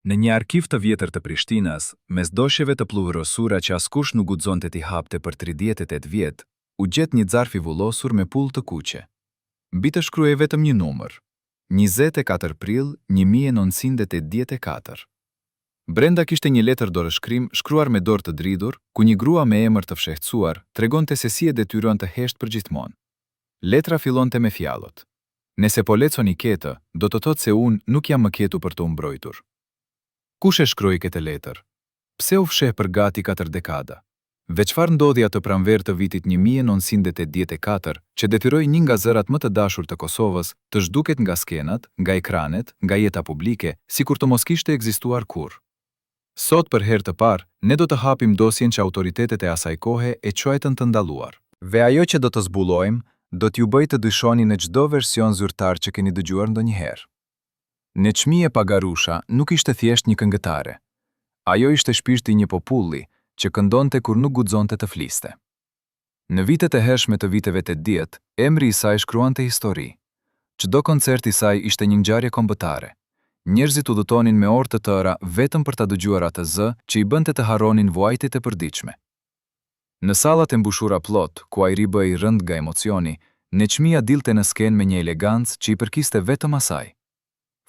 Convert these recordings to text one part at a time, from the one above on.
Në një arkiv të vjetër të Prishtinës, mes dosjeve të pluhurosura që askush nuk guxonte t'i hapte për 38 vjet, u gjet një zarf i vullosur me pullë të kuqe. Mbi të shkruhej vetëm një numër, 24 prill 1984. Brenda kishte një letër dorëshkrim shkruar me dorë të dridhur, ku një grua me emër të fshehtësuar tregonte se si e detyruan të heshtë përgjithmonë. Letra fillonte me fjalët: Nese po lexoni ketë, do të thotë se unë nuk jam më ketu për të u mbrojtur. Kush e shkroi këtë letër? Pse u fsheh për gati katër dekada? Dhe çfarë ndodhi atë pranverë të vitit 1984 që detyroi një nga zërat më të dashur të Kosovës të zhduket nga skenat, nga ekranet, nga jeta publike, sikur të mos kishte ekzistuar kurrë? Sot për herë të parë, ne do të hapim dosjen që autoritetet e asaj kohe e quajtën të ndaluar. Dhe ajo që do të zbulojmë, do t'ju bëjë të dyshoni në çdo version zyrtar që keni dëgjuar ndonjëherë. Nexhmije Pagarusha nuk ishte thjesht një këngëtare. Ajo ishte shpirti i një populli që këndonte kur nuk guxonte të fliste. Në vitet e hershme të viteve 80, emri i saj shkruante histori. Çdo koncert i saj ishte një ngjarje kombëtare. Njerëzit udhëtonin me orë të tëra vetëm për ta dëgjuar atë zë që i bënte të harronin vuajtjet e përditshme. Në sallat e mbushura plot, ku ajri bëhej i rëndë nga emocioni, Nexhmija dilte në skenë me një elegancë që i përkiste vetëm asaj.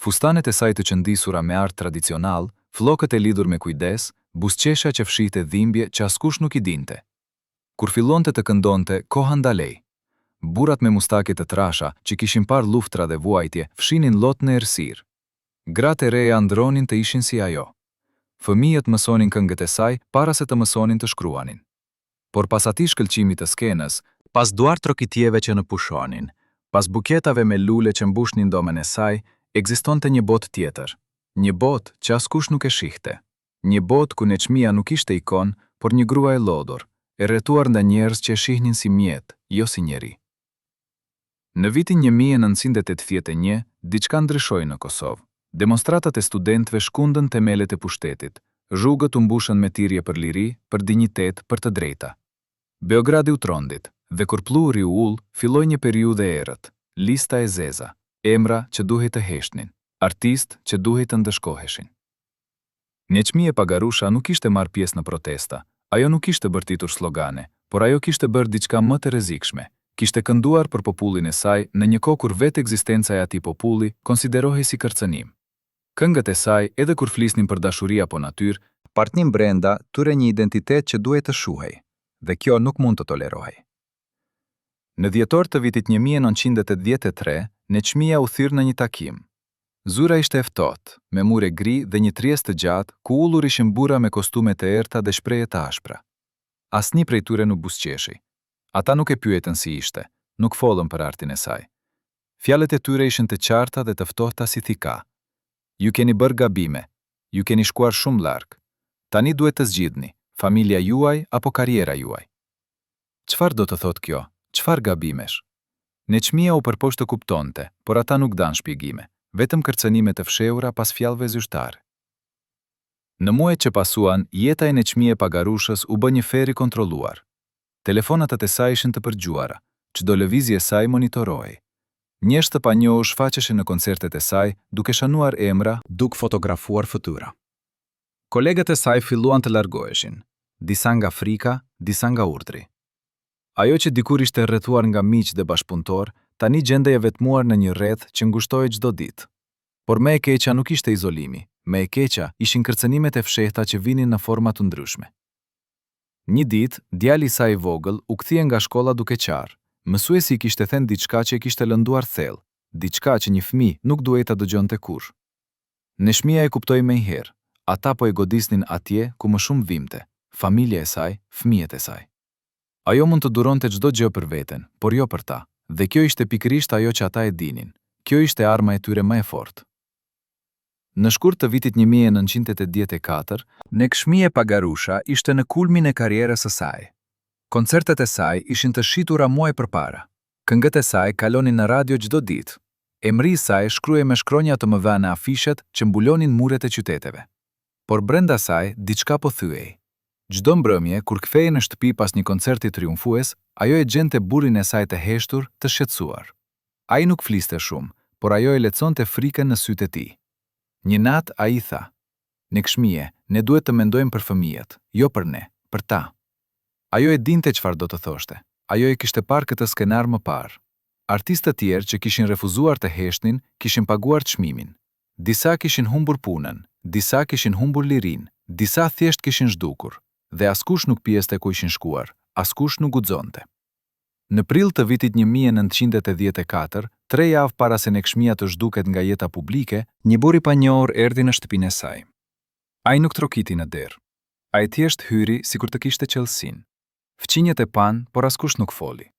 Fustanet e saj të qëndisura me art tradicional, flokët e lidhur me kujdes, buzëqeshja që fshihte dhimbje që askush nuk i dinte. Kur fillonte të këndonte, koha ndalej. Burrat me mustake të trasha, që kishin parë luftra dhe vuajtje, fshinin lot në errësirë. Gratë e reja ëndërronin të ishin si ajo. Fëmijët mësonin këngët e saj para se të mësonin të shkruanin. Por pas atij shkëlqimi të skenës, pas duartrokitjeve që nuk pushonin, pas buketave me lule që mbushnin dhomën e saj, ekzistonte një botë tjetër. Një botë që askush nuk e shihte. Një botë ku Nexhmija nuk ishte ikonë, por një grua e lodhur, e rrethuar nga njerëz që e shihnin si mjet, jo si njeri. Në vitin 1981, diçka ndryshoi në Kosovë. Demonstratat e studentëve shkundën themelet e pushtetit. Rrugët u mbushën me thirrje për liri, për dinjitet, për të drejta. Beogradi u trondit, dhe kur pluhuri u ul, filloi një periudhë e errët, lista e zeza, emra që duhej të heshtnin, artistë që duhej të ndëshkoheshin. Nexhmije Pagarusha nuk kishte marrë pjesë në protesta, ajo nuk kishte bërtitur slogane, por ajo kishte bërë diçka më të rrezikshme, kishte kënduar për popullin e saj në një kohë kur vetë ekzistenca e atij populli konsiderohej si kërcënim. Këngët e saj, edhe kur flisnin për dashuri apo natyrë, bartnin brenda tyre një identitet që duhej të shuhej, dhe kjo nuk mund të tolerohej. Në dhjetor të vitit 1983, Nexhmija u thirr në një takim. Zyra ishte e ftohtë, me mure gri dhe një tryezë të gjatë, ku ulur ishin burra me kostume të errëta dhe shprehje të ashpra. Asnjë prej tyre nuk buzëqeshi. Ata nuk e pyetën si ishte, nuk folën për artin e saj. Fjalët e tyre ishin të qarta dhe të ftohta si thika. Ju keni bërë gabime. Ju keni shkuar shumë larg. Tani duhet të zgjidhni, familja juaj apo karriera juaj. Çfarë do të thotë kjo? Çfarë gabimesh? Nexhmija u përpoq të kuptonte, por ata nuk dhanë shpjegime, vetëm kërcënime të fshehura pas fjalëve zyrtare. Në muajt që pasuan, jeta e Nexhmije Pagarushës u bë një ferr i kontrolluar. Telefonatat e saj ishin të përgjuara, çdo lëvizje e saj monitorohej. Njerëz të panjohur shfaqeshin në koncertet e saj, duke shënuar emra, duke fotografuar fytyra. Kolegët e saj filluan të largoheshin, disa nga frika, disa nga urdhri. Ajo që dikur ishte rrethuar nga miq dhe bashkëpunëtorë, tani gjendej e vetmuar në një rreth që ngushtohej çdo ditë. Por më e keqja nuk ishte izolimi, më e keqja ishin kërcënimet e fshehta që vinin në forma të ndryshme. Një ditë, djali i saj i vogël u kthye nga shkolla duke qarë. Mësuesi i kishte thënë diçka që e kishte lënduar thellë, diçka që një fëmijë nuk duhej ta dëgjonte kurrë. Nexhmija e kuptoi menjëherë, ata po e godisnin atje ku më shumë dhimbte, familja e saj, fëmijët e saj. Ajo mund të duronte çdo gjë për veten, por jo për ta, dhe kjo ishte pikërisht ajo që ata e dinin, kjo ishte arma e tyre më e fortë. Në shkurt të vitit 1984, Nexhmije Pagarusha ishte në kulmin e karrierës së saj. Koncertet e saj ishin të shitura muaj përpara. Këngët e saj kalonin në radio çdo ditë. Emri i saj shkruhej me shkronja të mëdha në afishet që mbulonin muret e qyteteve. Por brenda saj, diçka po thyhej. Çdo mbrëmje, kur kthehej në shtëpi pas një koncerti triumfues, ajo e gjente burrin e saj të heshtur, të shqetësuar. Ai nuk fliste shumë, por ajo e lexonte frikën në sytë e tij. Një natë, ai i tha. Nexhmije, ne duhet të mendojmë për fëmijët, jo për ne, për ta. Ajo e dinte çfarë do të thoshte. Ajo e kishte parë këtë skenar më parë. Artistë të tjerë që kishin refuzuar të heshtnin, kishin paguar çmimin. Disa kishin humbur punën, disa kishin humbur lirinë, disa thjesht kishin zhdukur. Dhe askush nuk pyeste ku ishin shkuar, askush nuk guxonte. Në prill të vitit 1984, tre javë para se Nexhmija të zhduket nga jeta publike, një burrë i panjohur erdhi në shtëpinë e saj. Ai nuk trokiti në derë. Ai thjesht hyri sikur të kishte çelësin. Fqinjët e panë, por askush nuk foli.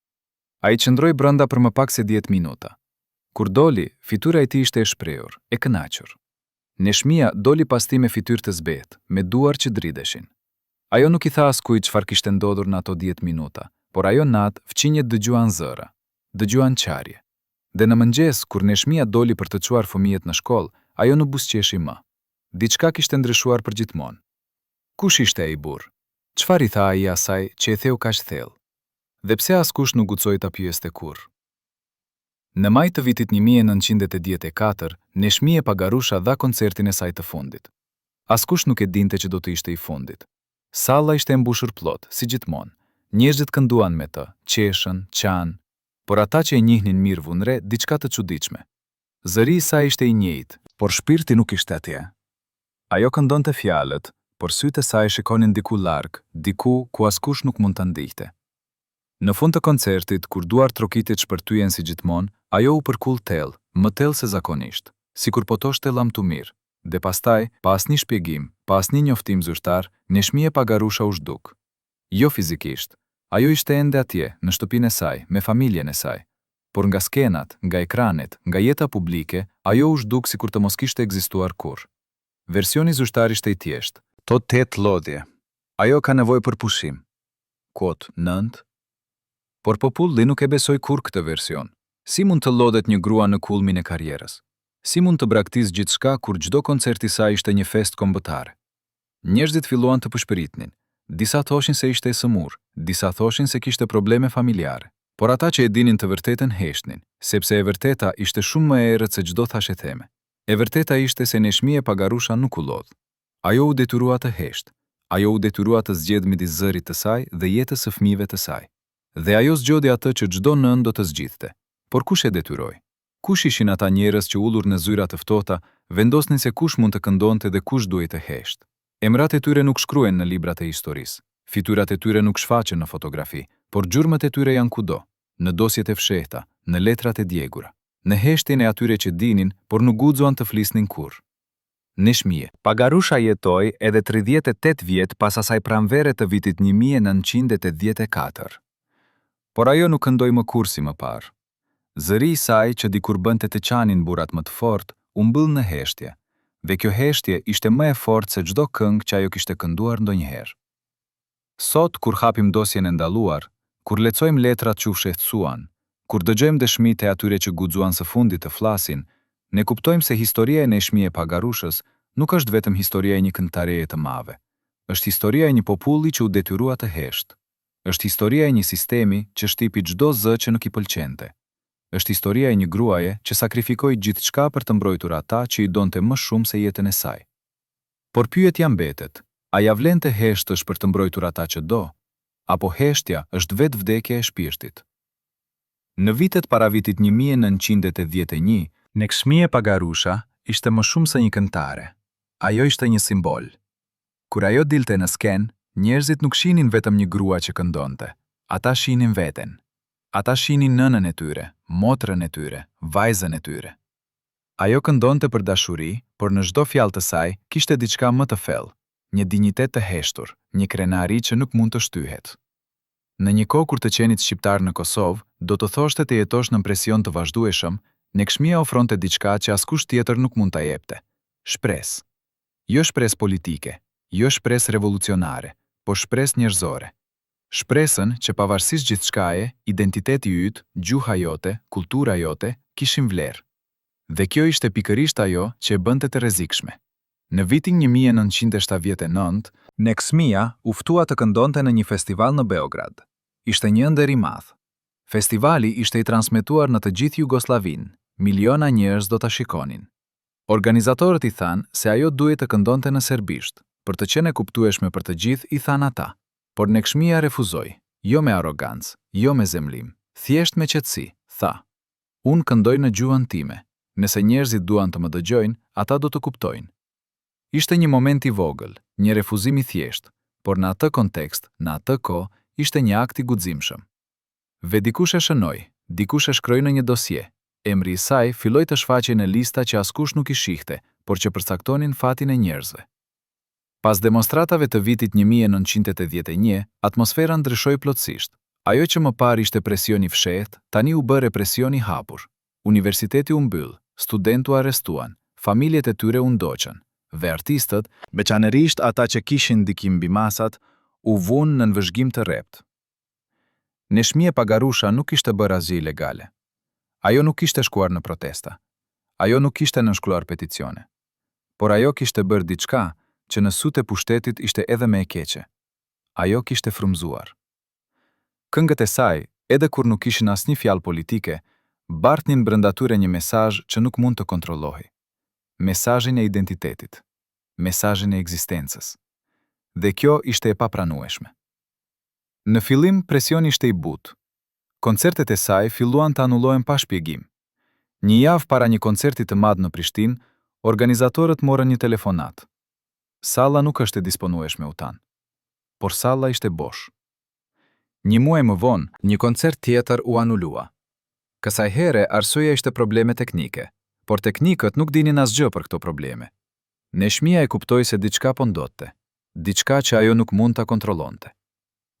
Ai qëndroi brenda për më pak se 10 minuta. Kur doli, fytyra e tij ishte e shprehur, e kënaqur. Nexhmija doli pas tij me fytyrë të zbehtë, me duar që dridheshin. Ajo nuk i tha askujt çfarë kishte ndodhur në ato 10 minuta, por ajo natë fqinjët dëgjuan zëra. Dëgjuan qarje. Dhe në mëngjes, kur Nexhmija doli për të çuar fëmijët në shkollë, ajo nuk buzëqeshi më. Diçka kishte ndryshuar përgjithmonë. Kush ishte ai burrë? Çfarë i tha ai asaj që e theu kaq thellë? Dhe pse askush nuk guxoi ta pyeste kurrë? Në maj të vitit 1984, Nexhmije Pagarusha dha koncertin e saj të fundit. Askush nuk e dinte që do të ishte i fundit. Salla ishte e mbushur plot, si gjithmonë. Njerëzit kënduan me të, qeshën, qanë. Por ata që e njihnin mirë vunë re diçka të çuditshme. Zëri i saj ishte i njëjtë, por shpirti nuk ishte atje. Ajo këndonte fjalët, por sytë e saj shikonin diku larg, diku ku askush nuk mund ta ndiqte. Në fund të koncertit, kur duartrokitjet shpërthyen si gjithmonë, ajo u përkul thellë, më thellë se zakonisht, sikur po thoshte lamtumirë. Dhe pastaj, pa asnjë shpjegim, pa asnjë njoftim zyrtar, Nexhmije Pagarusha u zhduk. Jo fizikisht. Ajo ishte ende atje, në shtëpinë e saj, me familjen e saj. Por nga skenat, nga ekranet, nga jeta publike, ajo u zhduk sikur të mos kishte ekzistuar kurrë. Versioni zyrtar ishte i thjeshtë. Tot tetë lodhje. Ajo ka nevojë për pushim. Quote 9. Por populli nuk e besoi kurrë këtë version. Si mund të lodhet një grua në kulmin e karrierës? Si mund të braktisë gjithçka kur çdo koncert i saj ishte një festë kombëtare? Njerëzit filluan të pëshpëritnin. Disa thoshin se ishte e sëmurë, disa thoshin se kishte probleme familjare. Por ata që e dinin të vërtetën heshtnin, sepse e vërteta ishte shumë më e errët se çdo thashetheme. E vërteta ishte se Nexhmije Pagarusha nuk u lodh. Ajo u detyrua të heshtë. Ajo u detyrua të zgjedhë midis zërit të saj dhe jetës së fëmijëve të saj. Dhe ajo zgjodhi atë që çdo nënë do të zgjidhte. Por kush e detyroi? Kush ishin ata njerëz që ulur në zyra të ftohta, vendosnin se kush mund të këndonte dhe kush duhej të heshtë? Emrat e tyre nuk shkruhen në librat e historisë. Fytyrat e tyre nuk shfaqen në fotografi, por gjurmët e tyre janë kudo, në dosjet e fshehta, në letrat e djegura, në heshtjen e atyre që dinin, por nuk guxuan të flisnin kurrë. Nexhmije. Pagarusha jetoi edhe 38 vjet pas asaj pranvere të vitit 1984. Por ajo nuk këndoi më kurrë si më parë. Zëri i saj, që dikur bënte të qanin burrat më të fortë, u mbyll në heshtje, dhe kjo heshtje ishte më e fortë se çdo këngë që ajo kishte kënduar ndonjëherë. Sot, kur hapim dosjen e ndaluar, kur lexojmë letrat që u fshehtësuan, kur dëgjojmë dëshmitë e atyre që guxuan së fundi të flasin, ne kuptojmë se historia e Nexhmije Pagarushës nuk është vetëm historia e një këngëtareje të madhe. Është historia e një populli që u detyrua të heshtë. Është historia e një sistemi që shtypi çdo zë që nuk i pëlqente. Është historia e një gruaje që sakrifikoi gjithçka për të mbrojtur ata që i donte më shumë se jetën e saj. Por pyetja mbetet, a ia vlen të heshtësh për të mbrojtur ata që do? Apo heshtja është vetë vdekja e shpirtit? Në vitet para vitit 1981, Nexhmije Pagarusha ishte më shumë se një këngëtare. Ajo ishte një simbol. Kur ajo dilte në skenë, njerëzit nuk shihnin vetëm një grua që këndonte. Ata shihnin veten. Ata shihnin nënën e tyre, motrën e tyre, vajzën e tyre. Ajo këndonte për dashuri, por në çdo fjalë të saj kishte diçka më të thellë, një dinjitet të heshtur, një krenari që nuk mund të shtyhet. Në një kohë kur të qenit shqiptar në Kosovë, do të thoshte të jetosh nën presion të vazhdueshëm, Nexhmija ofronte diçka që askush tjetër nuk mund ta jepte. Shpresë. Jo shpresë politike, jo shpresë revolucionare, por shpresë njerëzore. Shpresën që pavarësisht gjithçkaje, identiteti yt, gjuha jote, kultura jote, kishin vlerë. Dhe kjo ishte pikërisht ajo që e bënte të rrezikshme. Në vitin 1979, Nexhmija u ftua të këndonte në një festival në Beograd. Ishte një nder i madh. Festivali ishte i transmetuar në të gjithë Jugosllavinë, miliona njerëz do ta shikonin. Organizatorët i thanë se ajo duhej të këndonte në serbisht, për të qenë e kuptueshme për të gjithë, i thanë ata. Por Nexhmija refuzoi, jo me arrogancë, jo me zemërim, thjesht me qetësi, tha, Unë këndoj në gjuhën time. Nëse njerëzit duan të më dëgjojnë, ata do të kuptojnë. Ishte një moment i vogël, një refuzim i thjeshtë, por në atë kontekst, në atë kohë, ishte një akt i guximshëm. Dhe dikush e shënoi, dikush e shkroi në një dosje. Emri i saj filloi të shfaqej në lista që askush nuk i shihte, por që përcaktonin fatin e njerëzve. Pas demonstratave të vitit 1981, atmosfera ndryshoi plotësisht. Ajo që më parë ishte presion i fshehtë, tani u bë represion i hapur. Universiteti u mbyll, studentë u arrestuan, familjet e tyre u ndoqën, dhe artistët, veçanërisht ata që kishin ndikim mbi masat, u vunë nën vëzhgim të rreptë. Nexhmije Pagarusha nuk kishte bërë asgjë ilegale. Ajo nuk kishte shkuar në protesta. Ajo nuk kishte nënshkruar peticione. Por ajo kishte bërë diçka që në sytë e pushtetit ishte edhe më e keqe. Ajo kishte frymëzuar. Këngët e saj, edhe kur nuk kishin asnjë fjalë politike, bartnin brenda tyre një mesazh që nuk mund të kontrollohej. Mesazhin e identitetit. Mesazhin e ekzistencës. Dhe kjo ishte e papranueshme. Në fillim, presioni ishte i butë. Koncertet e saj filluan të anullohen pa shpjegim. Një javë para një koncerti të madh në Prishtinë, organizatorët morën një telefonatë. Salla nuk është e disponueshme, u thanë. Por salla ishte bosh. Një muaj më vonë, një koncert tjetër u anulua. Kësaj here arsyeja ishte probleme teknike, por teknikët nuk dinin asgjë për këto probleme. Nexhmija e kuptoi se diçka po ndodhte, diçka që ajo nuk mund ta kontrollonte.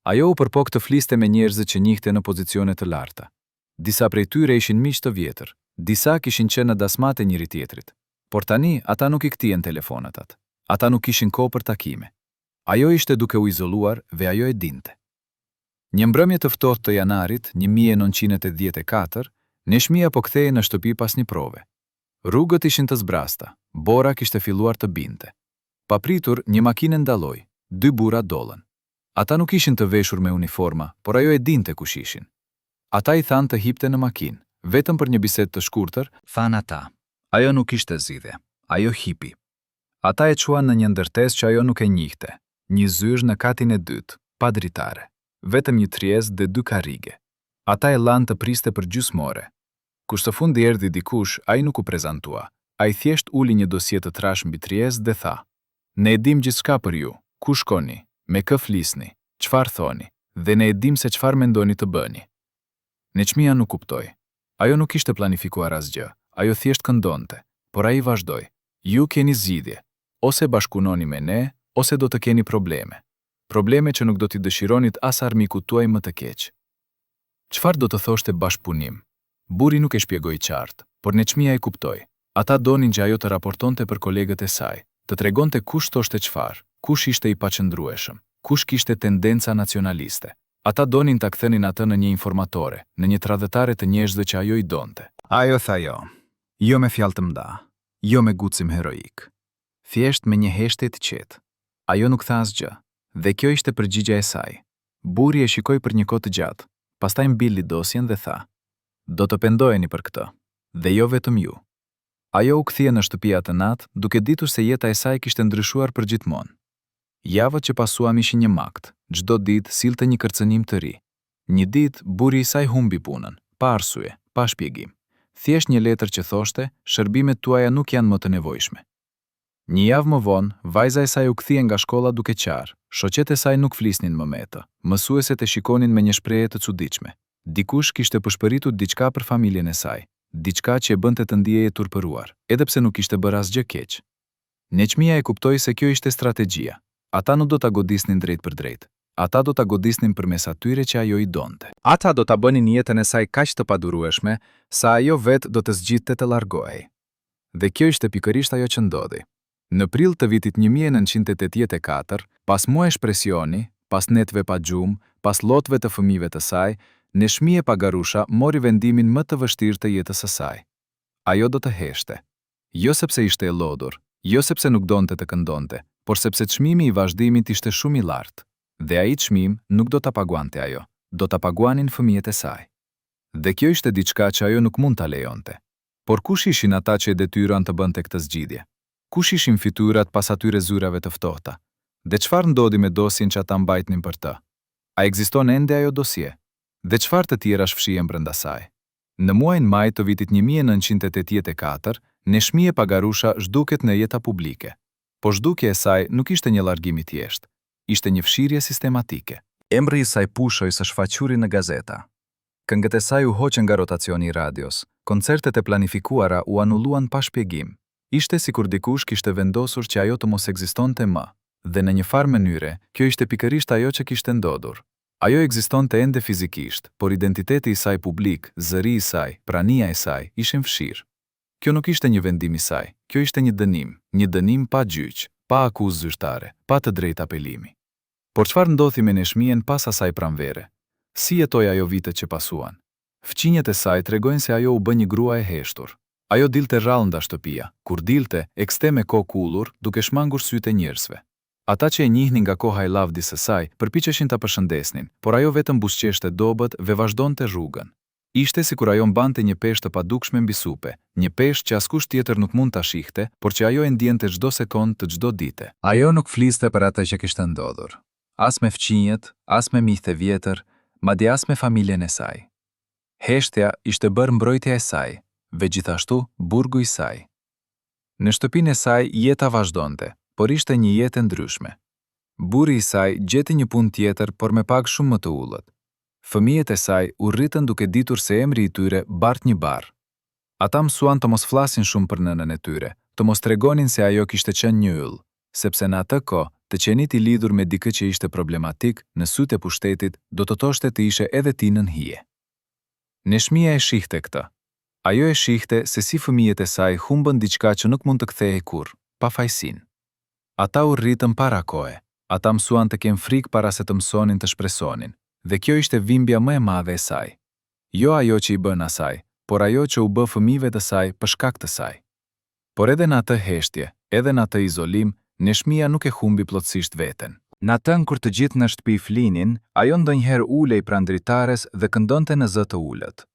Ajo u përpoq të fliste me njerëzit që njihte në pozicione të larta. Disa prej tyre ishin miq të vjetër, disa kishin qenë në dasmat e njëri-tjetrit. Por tani ata nuk i ktien telefonatat. Ata nuk kishin kohë për takime. Ajo ishte duke u izoluar dhe ajo e dinte. Një mbrëmje të ftohtë të janarit 1984, Nexhmija po kthehej në shtëpi pas një prove. Rrugët ishin të zbrazëta, bora kishte filluar të binte. Papritur, një makinë e ndaloi, dy burra dolën. Ata nuk ishin të veshur me uniforma, por ajo e dinte kush ishin. Ata i thanë të hipte në makinë, vetëm për një bisedë të shkurtër, thanë ata. Ajo nuk kishte zgjidhje. Ajo hipi. Ata e çuan në një ndërtesë që ajo nuk e njihte, një zyrë në katin e dytë, pa dritare, vetëm një tryezë dhe dy karrige. Ata e lanë të priste për gjysmë ore. Kur së fundi erdhi dikush, ai nuk u prezantua. Ai thjesht uli një dosje të trashë mbi tryezë dhe tha, Ne e dimë gjithçka për ju, ku shkoni, me kë flisni, çfarë thoni, dhe ne e dimë se çfarë mendoni të bëni. Nexhmija nuk kuptoi. Ajo nuk kishte planifikuar asgjë, ajo thjesht këndonte, por ai vazhdoi, Ju keni zgjidhje, ose bashkëpunoni me ne, ose do të keni probleme. Probleme që nuk do t'i dëshironit as armikut tuaj më të keq. Çfarë do të thoshte bashkëpunim? Burri nuk e shpjegoi qartë, por Nexhmija e kuptoi. Ata donin që ajo të raportonte për kolegët e saj, të tregonte kush thoshte çfarë, kush ishte i paqëndrueshëm, kush kishte tendenca nacionaliste. Ata donin ta kthenin atë në një informatore, në një tradhëtare të njerëzve që ajo i donte. Ajo tha jo. Jo me fjalë të mëdha, jo me guxim heroik. Thjesht me një heshtje të qetë. Ajo nuk tha asgjë. Dhe kjo ishte përgjigja e saj. Burri e shikoi për një kohë të gjatë, pastaj mbilli dosjen dhe tha, Do të pendoheni për këtë. Dhe jo vetëm ju. Ajo u kthye në shtëpi atë natë, duke ditur se jeta e saj kishte ndryshuar përgjithmonë. Javët që pasuan ishin një makth, çdo ditë sillte një kërcënim të ri. Një ditë, burri i saj humbi punën, pa arsye, pa shpjegim. Thjesht një letër që thoshte, shërbimet tuaja nuk janë më të nevojshme. Një javë më vonë, vajza e saj u kthye nga shkolla duke qarë. Shoqet e saj nuk flisnin më me të. Mësueset e shikonin me një shprehje të çuditshme. Dikush kishte pëshpëritur diçka për familjen e saj, diçka që e bënte të ndihej e turpëruar, edhe pse nuk kishte bërë asgjë keq. Nexhmija e kuptoi se kjo ishte strategjia. Ata nuk do ta godisnin drejtpërdrejt. Ata do ta godisnin përmes atyre që ajo i donte. Ata do ta bënin jetën e saj kaq të padurueshme, sa ajo vetë do të zgjidhte të largohej. Dhe kjo ishte pikërisht ajo që ndodhi. Në prill të vitit 1984, pas muajsh presioni, pas netëve pa gjumë, pas lotëve të fëmijëve të saj, Nexhmije Pagarusha mori vendimin më të vështirë të jetës së saj. Ajo do të heshte. Jo sepse ishte e lodhur, jo sepse nuk donte të këndonte, por sepse çmimi i vazhdimit ishte shumë i lartë. Dhe ai çmim nuk do ta paguante ajo, do ta paguanin fëmijët e saj. Dhe kjo ishte diçka që ajo nuk mund ta lejonte. Por kush ishin ata që e detyruan të bënte këtë zgjidhje? Kush ishin fytyrat pas atyre zyrave të ftohta? Dhe çfarë ndodhi me dosjen që ata mbajtnin për të? A ekziston ende ajo dosje? Dhe çfarë të tjerash fshihen brenda saj? Në muajin maj të vitit 1984, Nexhmije Pagarusha zhduket nga jeta publike. Por zhdukja e saj nuk ishte një largim i thjeshtë. Ishte një fshirje sistematike. Emri i saj pushoi së shfaquri në gazeta. Këngët e saj u hoqën nga rotacioni i radios, koncertet e planifikuara u anulluan pa shpjegim. Ishte sikur dikush kishte vendosur që ajo të mos ekzistonte më. Dhe në një farë mënyre, kjo ishte pikërisht ajo që kishte ndodhur. Ajo ekzistonte ende fizikisht, por identiteti i saj publik, zëri i saj, prania e saj, ishin fshirë. Kjo nuk ishte një vendim i saj, kjo ishte një dënim, një dënim pa gjyq, pa akuzë zyrtare, pa të drejtë apelimi. Por çfarë ndodhi me Nexhmijen pas asaj pranvere? Si jetoi ajo vitet që pasuan? Fqinjët e saj tregojnë se ajo u bë një grua e heshtur. Ajo dilte rrallë nga shtëpia, kur dilte, ecte me kokë ulur, duke shmangur sytë e njerëzve. Ata që e njihnin nga koha e lavdisë së saj, përpiqeshin ta përshëndesnin, por ajo vetëm buzëqeshte dobët dhe vazhdonte rrugën. Ishte sikur ajo mbante një peshë të padukshme mbi supe, një peshë që askush tjetër nuk mund ta shihte, por që ajo e ndiente çdo sekondë të çdo dite. Ajo nuk fliste për atë që kishte ndodhur, as me fqinjët, as me miqtë e vjetër, madje as me familjen e saj. Heshtja ishte bërë mbrojtja e saj, dhe gjithashtu burgu i saj. Në shtëpinë e saj jeta vazhdonte, por ishte një jetë e ndryshme. Burri i saj gjeti një punë tjetër, por me pagë shumë më të ulët. Fëmijët e saj u rritën duke ditur se emri i tyre bart një barrë. Ata mësuan të mos flasin shumë për nënën e tyre, të mos tregonin se ajo kishte qenë një yll, sepse në atë kohë, të qenit i lidhur me dikë që ishte problematik në sytë e pushtetit do të thoshte të ishe edhe ti nën hije. Nexhmija e shihte këtë. Ajo e shihte se si fëmijët e saj humbën diçka që nuk mund të kthehej kurrë, pafajësinë. Ata u rritën para kohe, ata mësuan të kenë frikë para se të mësonin të shpresonin, dhe kjo ishte dhimbja më e madhe e saj. Jo ajo që i bënë asaj, por ajo që u bë fëmijëve të saj për shkak të saj. Por edhe në atë heshtje, edhe në atë izolim, Nexhmija nuk e humbi plotësisht veten. Natën kur të gjithë në shtëpi flinin, ajo ndonjëherë ulej pranë dritares dhe këndonte në zë të ulët.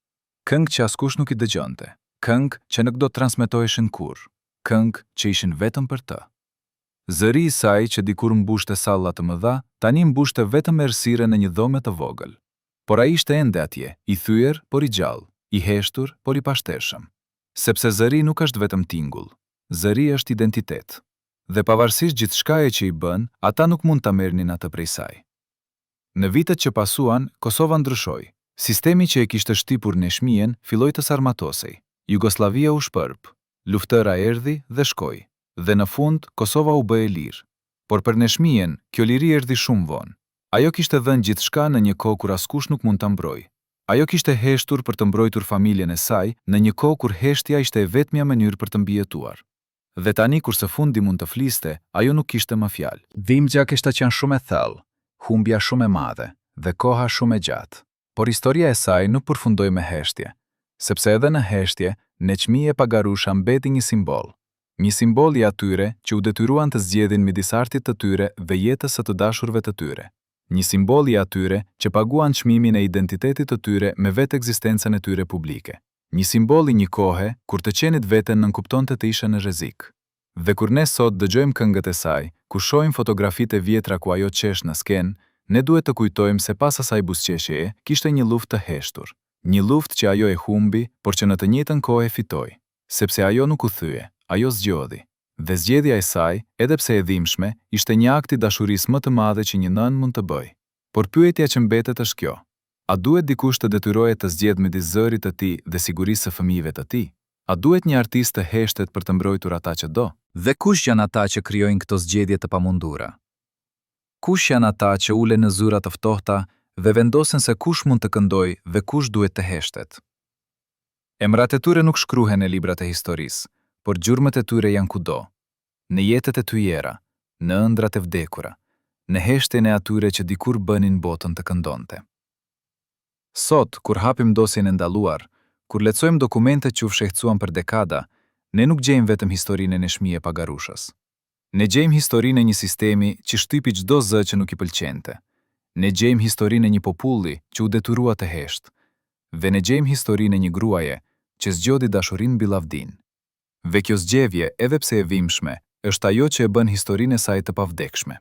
Këngë që askush nuk i dëgjonte, këngë që nuk do të transmetoheshin kurrë, këngë që ishin vetëm për të. Zëri i saj që dikur mbushte salla të mëdha, tani mbushte vetëm errësirën e një dhome të vogël. Por ai ishte ende atje, i thyer, por i gjallë, i heshtur, por i pashtershëm. Sepse zëri nuk është vetëm tingull. Zëri është identitet. Dhe pavarësisht gjithçkaje që i bënë, ata nuk mund ta merrnin atë prej saj. Në vitet që pasuan, Kosova ndryshoi. Sistemi që e kishte shtypur Nexhmijen filloi të çarmatosej. Jugosllavia u shpërbë. Luftëra erdhi dhe shkoi. Dhe në fund, Kosova u bë e lirë. Por për Nexhmijen, kjo liri erdhi shumë vonë. Ajo kishte dhënë gjithçka në një kohë kur askush nuk mund ta mbrojë. Ajo kishte heshtur për të mbrojtur familjen e saj në një kohë kur heshtja ishte e vetmja mënyrë për të mbijetuar. Dhe tani kur së fundi mund të fliste, ajo nuk kishte më fjalë. Dhimbja kishte qenë shumë e thellë, humbja shumë e madhe dhe koha shumë e gjatë. Por historia e saj nuk përfundoi me heshtje, sepse edhe në heshtje, Nexhmije Pagarusha mbeti një simbol. Një simbol i atyre që u detyruan të zgjedhin midis artit të tyre dhe jetës së të dashurve të tyre. Një simbol i atyre që paguan çmimin e identitetit të tyre me vetë ekzistencën e tyre publike. Një simbol i një kohe, kur të qenit veten nënkuptonte të ishe në rrezik. Dhe kur ne sot dëgjojmë këngët e saj, kur shohim fotografitë e vjetra ku ajo qesh në skenë, ne duhet të kujtojmë se pas asaj buzëqeshjeje kishte një luftë të heshtur. Një luftë që ajo e humbi, por që në të njëjtën kohë e fitoi. Sepse ajo nuk u thye, ajo zgjodhi. Dhe zgjedhja e saj, edhe pse e dhimbshme, ishte një akt i dashurisë më të madhe që një nënë mund të bëjë. Por pyetja që mbetet është kjo, A duhet dikush të detyrohet të zgjedhë midis zërit të tij dhe sigurisë së fëmijëve të tij? A duhet një artist të heshtet për të mbrojtur ata që do? Dhe kush janë ata që krijojnë këto zgjedhje të pamundura? Kush janë ata që ulen në zyra të ftohta dhe vendosin se kush mund të këndojë dhe kush duhet të heshtet? Emrat e tyre nuk shkruhen në librat e historisë, por gjurmët e tyre janë kudo. Në jetët e thyera, në ëndrrat e vdekura, në heshtjen e atyre që dikur bënin botën të këndonte. Sot, kur hapim dosjen e ndaluar, kur lexojmë dokumentet që u fshehtësuan për dekada, ne nuk gjejmë vetëm historinë e Nexhmije Pagarushës. Ne gjejmë historinë e një sistemi që shtypi çdo zë që nuk i pëlqente. Ne gjejmë historinë e një populli që u detyrua të heshtë. Dhe ne gjejmë historinë e një gruaje. që zgjodhi dashurinë mbi lavdinë. Dhe kjo zgjedhje, edhe pse e dhimbshme, është ajo që e bën historinë e saj të pavdekshme.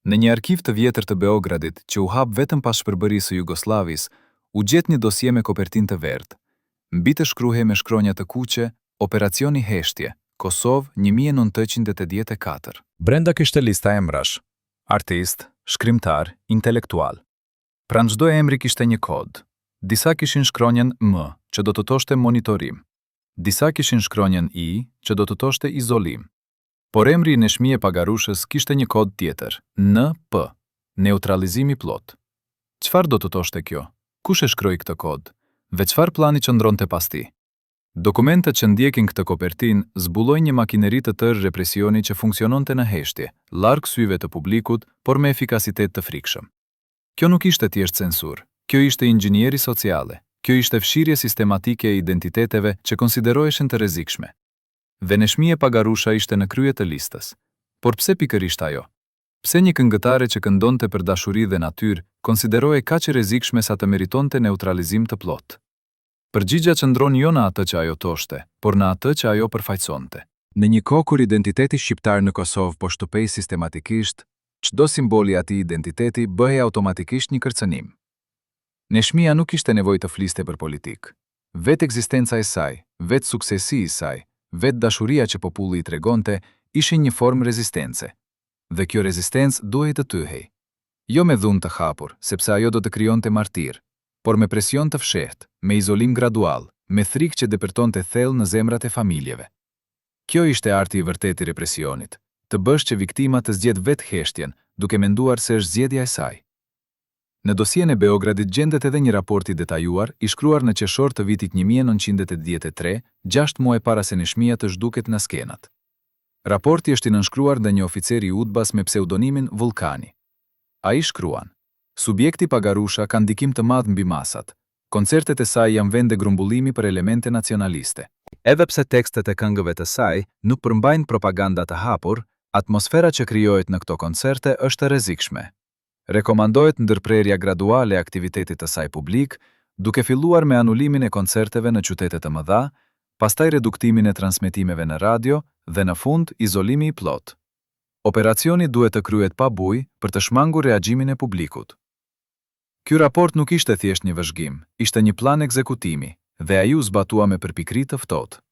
Në një arkiv të vjetër të Beogradit, që u hap vetëm pas shpërbërjes së Jugosllavisë, u gjet një dosje me kopertinë të verdhë. Mbi të shkruhej me shkronja të kuqe, Operacioni Heshtje, Kosovë, 1984. Brenda kishte lista emrash, artistë, shkrimtarë, intelektualë. Pranë çdo emri kishte një kod. Disa kishin shkronjën M, që do të thoshte monitorim. Disa kishin shkronjën I, që do të thoshte izolim. Por emri i Nexhmije Pagarushës kishte një kod tjetër, NP, neutralizim i plotë. Çfarë do të thoshte kjo? Kush e shkroi këtë kod? Dhe çfarë plani qëndronte pas tij? Dokumentet që ndjekin këtë kopertinë zbulojnë një makineri të tërë represioni që funksiononte në heshtje, larg syve të publikut, por me efikasitet të frikshëm. Kjo nuk ishte thjesht censurë, kjo ishte inxhinieri sociale, kjo ishte fshirje sistematike e identiteteve që konsideroheshin të rrezikshme. Dhe Nexhmije Pagarusha ishte në krye të listës. Por pse pikërisht ajo? Pse një këngëtare që këndonte për dashuri dhe natyrë konsiderohej kaq e rrezikshme sa të meritonte neutralizim të plotë? Përgjigja qëndron jo në atë që ajo thoshte, por në atë që ajo përfaqësonte. Në një kohë kur identiteti shqiptar në Kosovë po shtupej sistematikisht, çdo simbol i atij identiteti bëhej automatikisht një kërcënim. Nexhmija nuk kishte nevojë të fliste për politikë. Vetë ekzistenca e saj, vetë suksesi i saj, vetë dashuria që populli i tregonte, ishin një formë rezistence. Dhe kjo rezistencë duhej të thyhej. Jo me dhunë të hapur, sepse ajo do të krijonte martirë, por me presion të fshehtë, me izolim gradual, me frikë që depërtonte thellë në zemrat e familjeve. Kjo ishte arti i vërtetë i represionit, të bësh që viktima të zgjedhë vetë heshtjen, duke menduar se është zgjedhja e saj. Në dosjen e Beogradit gjendet edhe një raport i detajuar, i shkruar në qershor të vitit 1983, gjashtë muaj para se Nexhmija të zhduket nga skenat. Raporti është i nënshkruar nga një oficer i UDBA-s me pseudonimin Vullkani. Ai shkruan, Subjekti Pagarusha ka ndikim të madh mbi masat. Koncertet e saj janë vende grumbullimi për elemente nacionaliste. Edhe pse tekstet e këngëve të saj nuk përmbajnë propaganda të hapur, atmosfera që krijohet në këto koncerte është e rrezikshme. Rekomandohet ndërprerja graduale e aktivitetit të saj publik, duke filluar me anulimin e koncerteve në qytete të mëdha, pastaj reduktimin e transmetimeve në radio dhe në fund izolimi i plotë. Operacioni duhet të kryhet pa bujë për të shmangur reagimin e publikut. Ky raport nuk ishte thjesht një vëzhgim, ishte një plan ekzekutimi dhe ai u zbatua me përpikëri të ftohtë.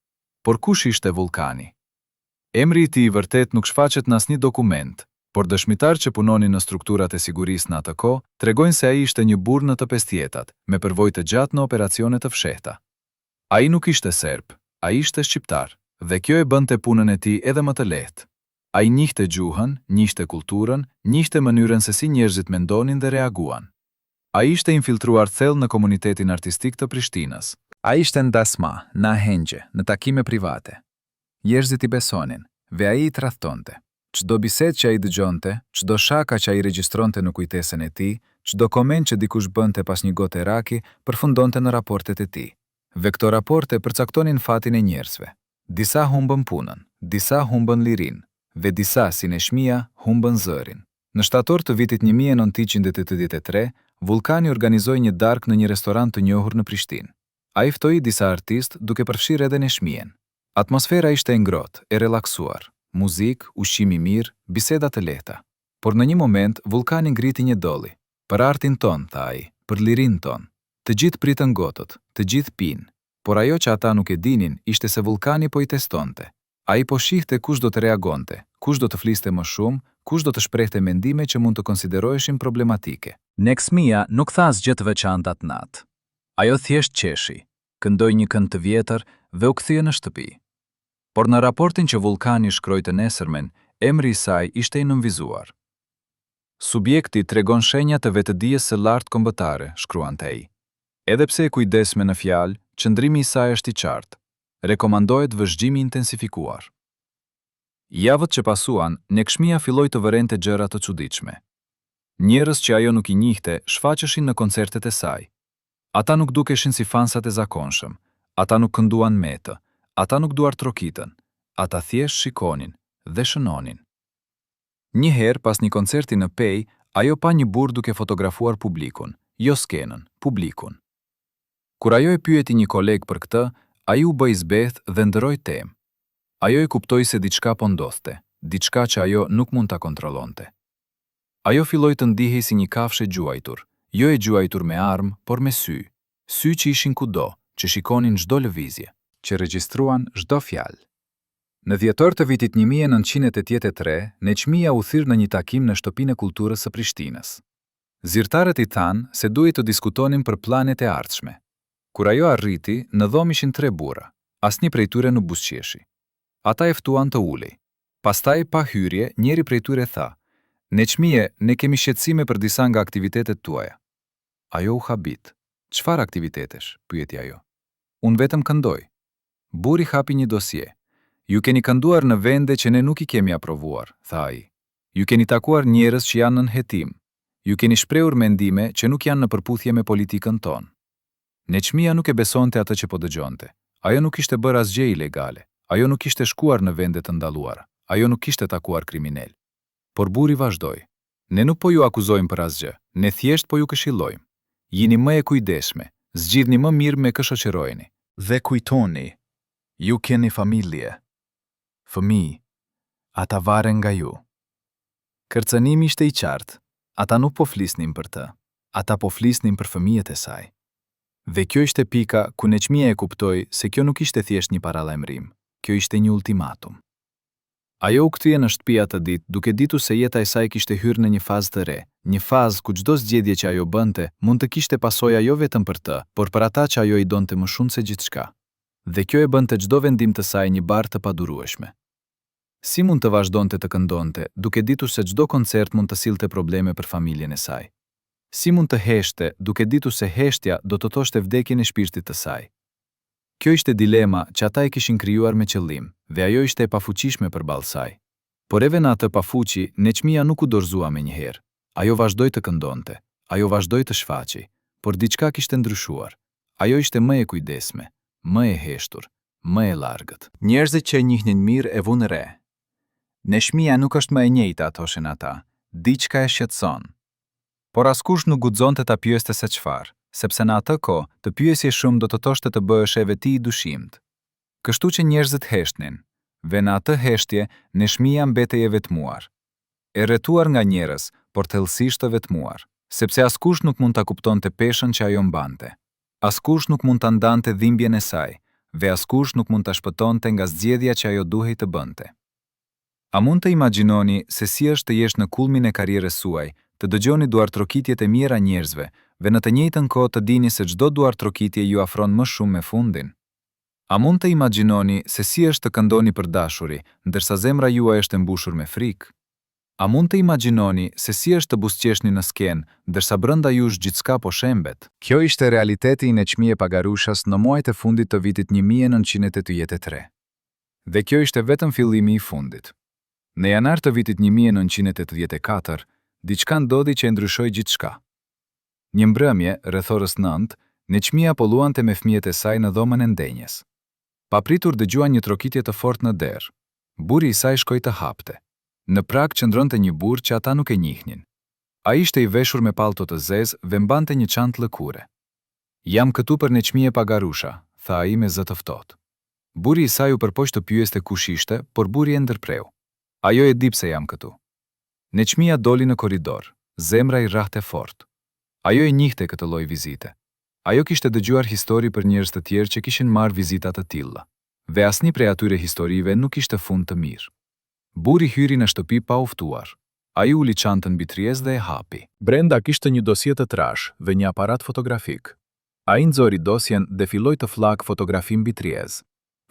Por kush ishte Vullkani? Emri i tij i vërtetë nuk shfaqet në asnjë dokument, por dëshmitarë që punonin në strukturat e sigurisë në atë kohë tregojnë se ai ishte një burrë në të pesëdhjetat, me përvojë të gjatë në operacione të fshehta. Ai nuk ishte serb, ai ishte shqiptar, dhe kjo e bënte punën e tij edhe më të lehtë. Ai njihte gjuhën, njihte kulturën, njihte mënyrën se si njerëzit mendonin dhe reaguan. Ai ishte infiltruar thellë në komunitetin artistik të Prishtinës. Ai ishte në dasma, në ahengje, në takime private. Njerëzit i besonin, dhe ai i tradhtonte. Çdo bisedë që ai dëgjonte, çdo shaka që ai regjistronte në kujtesën e tij, çdo koment që dikush bënte pas një gote raki, përfundonte në raportet e tij. Dhe këto raporte përcaktonin fatin e njerëzve. Disa humbën punën, disa humbën lirinë, dhe disa, si Nexhmija, humbën zërin. Në shtator të vitit 1983, Vullkani organizoi një darkë në një restorant të njohur në Prishtinë. Ai ftoi disa artistë, duke përfshirë edhe Nexhmijen. Atmosfera ishte e ngrohtë, e relaksuar. Muzikë, ushqim i mirë, biseda të lehta. Por në një moment, Vullkani ngriti një dolli. Për artin tonë, tha ai, për lirinë tonë. Të gjithë pritën gotët, të gjithë pinë. Por ajo që ata nuk e dinin ishte se Vullkani po i testonte. Ai po shihte kush do të reagonte, kush do të fliste më shumë, kush do të shprehte mendime që mund të konsideroheshin problematike. Nexhmija nuk tha asgjë të veçantë atë natë. Ajo thjesht qeshi, këndoi një këngë të vjetër dhe u kthye në shtëpi. Por në raportin që Vullkani shkroi të nesërmen, emri i saj ishte i nënvizuar. Subjekti tregon shenja të vetëdijes së lartë kombëtare, shkruante ai. Edhe pse e kujdesshme në fjalë, qëndrimi i saj është i qartë. Rekomandohet vëzhgim i intensifikuar. Javët që pasuan, Nexhmija filloi të vërente gjëra të çuditshme. Njerëz që ajo nuk i njihte shfaqeshin në koncertet e saj. Ata nuk dukeshin si fansat e zakonshëm, ata nuk kënduan me të, ata nuk duartrokitën, ata thjesht shikonin dhe shënonin. Një herë, pas një koncerti në Pejë, ajo pa një burrë duke fotografuar publikun, jo skenën, publikun. Kur ajo e pyeti një koleg për këtë, ai u bë i zbehtë dhe ndërroi temë. Ajo e kuptoi se diçka po ndodhte, diçka që ajo nuk mund ta kontrollonte. Ajo filloi të ndihej si një kafshë e gjuajtur, jo e gjuajtur me armë, por me sy, sy që ishin kudo, që shikonin çdo lëvizje. Që regjistruan çdo fjalë. Në dhjetor të vitit 1983, Nexhmija u thirr në një takim në Shtëpinë e Kulturës së Prishtinës. Zyrtarët i thanë se duhej të diskutonin për planet e ardhshme. Kur ajo arriti, në dhomë ishin tre burra. Asnjë prej tyre nuk buzëqeshi. Ata e ftuan të ulej. Pastaj, pa hyrje, njëri prej tyre tha, Nexhmije, ne kemi shqetësime për disa nga aktivitetet tuaja. Ajo u habit. Çfarë aktivitetesh? pyeti ajo. Unë vetëm këndoj. Burri hapi një dosje. Ju keni kënduar në vende që ne nuk i kemi aprovuar, tha ai. Ju keni takuar njerëz që janë nën hetim. Ju keni shprehur mendime që nuk janë në përputhje me politikën tonë. Nexhmija nuk e besonte atë që po dëgjonte. Ajo nuk kishte bërë asgjë ilegale. Ajo nuk kishte shkuar në vende të ndaluara. Ajo nuk kishte takuar kriminelë. Por burri vazhdoi. Ne nuk po ju akuzojmë për asgjë, ne thjesht po ju këshillojmë. Jini më e kujdesshme, zgjidhni më mirë me kë shoqëroheni. Dhe kujtoni, ju keni familje. Fëmijë. Ata varen nga ju. Kërcënimi ishte i qartë, ata nuk po flisnin për të, ata po flisnin për fëmijët e saj. Dhe kjo ishte pika ku Nexhmija e kuptoi se kjo nuk ishte thjesht një paralajmërim, kjo ishte një ultimatum. Ajo u kthye në shtëpi atë ditë duke ditur se jeta e saj kishte hyrë në një fazë të re, një fazë ku çdo zgjedhje që ajo bënte mund të kishte pasoja jo vetëm për të, por për ata që ajo i donte më shumë se gjithçka. Dhe kjo e bënte çdo vendim të saj një barrë të padurueshme. Si mund të vazhdonte të këndonte, duke ditur se çdo koncert mund të sillte probleme për familjen e saj? Si mund të heshtte, duke ditur se heshtja do të thoshte vdekjen e shpirtit të saj? Kjo ishte dilema që ata e kishin krijuar me qëllim dhe ajo ishte e pafuqishme përballë saj. Por edhe në atë pafuqi, Nexhmija nuk u dorëzua menjëherë. Ajo vazhdoi të këndonte. Ajo vazhdoi të shfaqej. Por diçka kishte ndryshuar. Ajo ishte më e kujdesshme, më e heshtur, më e largët. Njerëzit që e njihnin mirë e vunë re. Nexhmija nuk është më e njëjta, thoshin ata. Diçka e shqetëson. Por askush nuk guxonte ta pyeste se çfarë, sepse në atë kohë, të pyesje shumë do të thoshte të bëheshe edhe ti i dyshimtë. Kështu që njerëzit heshtnin. Dhe në atë heshtje, Nexhmija mbetej e vetmuar. E rrethuar nga njerëz, por thellësisht e vetmuar. Sepse askush nuk mund ta kuptonte peshën që ajo mbante. Askush nuk mund ta ndante dhimbjen e saj, dhe askush nuk mund ta shpëtonte nga zgjedhja që ajo duhej të bënte. A mund të imagjinoni se si është të jesh në kulmin e karrierës suaj, të dëgjoni duartrokitjet e mijëra njerëzve dhe në të njëjtën kohë të dini se çdo duartrokitje ju afron më shumë me fundin? A mund të imagjinoni se si është të këndoni për dashuri, ndërsa zemra juaj është e mbushur me frikë? A mund të imagjinoni se si është të buzëqeshni në skenë, ndërsa brenda jush gjithçka po shembet? Kjo ishte realiteti i Nexhmije Pagarushas në muajt e fundit të vitit 1983. Dhe kjo ishte vetëm fillimi i fundit. Në janar të vitit 1984, diçka ndodhi që e ndryshoi gjithçka. Një mbrëmje, rreth orës nëntë, Nexhmija po luante me fëmijët e saj në dhomën e ndenjes. Papritur dëgjuan një trokitje të fortë në derë. Burri i saj shkoi të hapte. Në prag qëndronte një burrë që ata nuk e njihnin. Ai ishte i veshur me pallto të zezë dhe mbante një çantë lëkure. Jam këtu për Nexhmije Pagarusha, tha ai me zë të ftohtë. Burri i saj u përpoq të pyeste kush ishte, por burri e ndërpreu. Ajo e di pse jam këtu. Nexhmija doli në korridor. Zemra i rrahte fort. Ajo e njihte këtë lloj vizite. Ajo kishte dëgjuar histori për njerëz të tjerë që kishin marrë vizita të tilla. Dhe asnjë prej atyre historive nuk kishte fund të mirë. Burri hyri në shtëpi pa u ftuar. Ai uli çantën mbi tryezë dhe e hapi. Brenda kishte një dosje të trashë dhe një aparat fotografik. Ai nxori dosjen dhe filloi të fllakë fotografi mbi tryezë.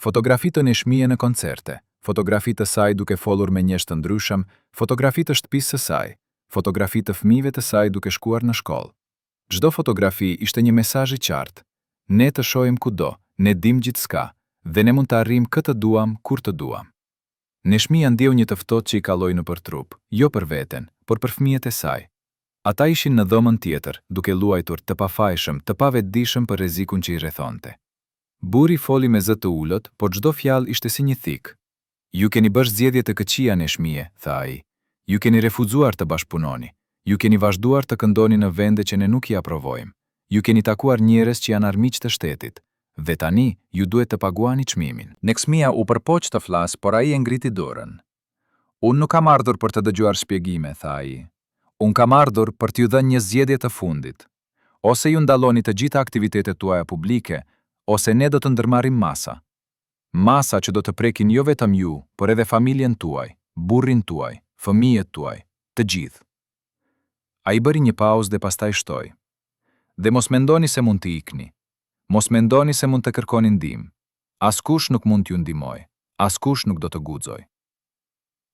Fotografi të Nexhmije në koncerte, fotografi të saj duke folur me njerëz të ndryshëm, fotografi të shtëpisë së saj, fotografi të fëmijëve të saj duke shkuar në shkollë. Çdo fotografi ishte një mesazh i qartë, Ne të shohim kudo, ne dimë gjithçka, dhe ne mund të arrijmë kë të duam, kur të duam. Nexhmija ndjeu një të ftohtë që i kalloi nëpër trup, jo për veten, por për fëmijët e saj. Ata ishin në dhomën tjetër, duke luajtur, të pafajshëm, të pavetëdijshëm për rrezikun që i rrethonte. Burri foli me zë të ulët, por çdo fjalë ishte si një thikë. Ju keni bërë zgjedhje të këqija, Nexhmije, tha ai. Ju keni refuzuar të bashkëpunoni. Ju keni vazhduar të këndoni në vende që ne nuk i aprovojmë. Ju keni takuar njerëz që janë armiq të shtetit. Dhe tani, ju duhet të paguani çmimin. Nexhmija u përpoq të flasë, por ai e ngriti dorën. Unë nuk kam ardhur për të dëgjuar shpjegime, tha ai. Unë kam ardhur për t'ju dhënë një zgjedhje të fundit. Ose ju ndaloni të gjitha aktivitetet tuaja publike, ose ne do të ndërmarrim masa. Masa që do të prekin jo vetëm ju, por edhe familjen tuaj, burrin tuaj, fëmijët tuaj, të gjithë. Ai bëri një pauzë dhe pastaj shtoi. Dhe mos mendoni se mund të ikni. Mos mendoni se mund të kërkoni ndihmë. Askush nuk mund t'ju ndihmojë. Askush nuk do të guxojë.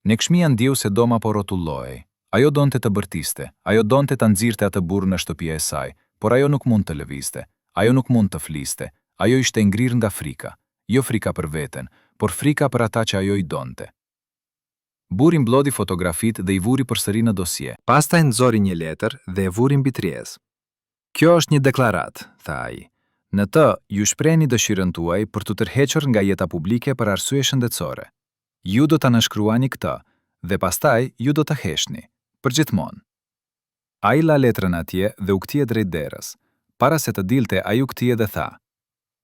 Nexhmija ndjeu se dhoma po rrotullohej. Ajo donte të bërtiste, ajo donte ta nxirrte atë burrë nga shtëpia e saj, por ajo nuk mund të lëvizte. Ajo nuk mund të fliste. Ajo ishte e ngrirë nga frika. Jo frika për veten, por frika për ata që ajo i donte. Burri mblodhi fotografitë dhe i vuri përsëri në dosje. Pastaj nxori një letër dhe e vuri mbi tryezë. Kjo është një deklaratë, tha ai. Në të, ju shprehni dëshirën tuaj për t'u tërhequr nga jeta publike për arsye shëndetësore. Ju do ta nënshkruani këtë dhe pastaj ju do të heshtni. Përgjithmonë. Ai la letrën atje dhe u kthye drejt derës. Para se të dilte, ai u kthye dhe tha,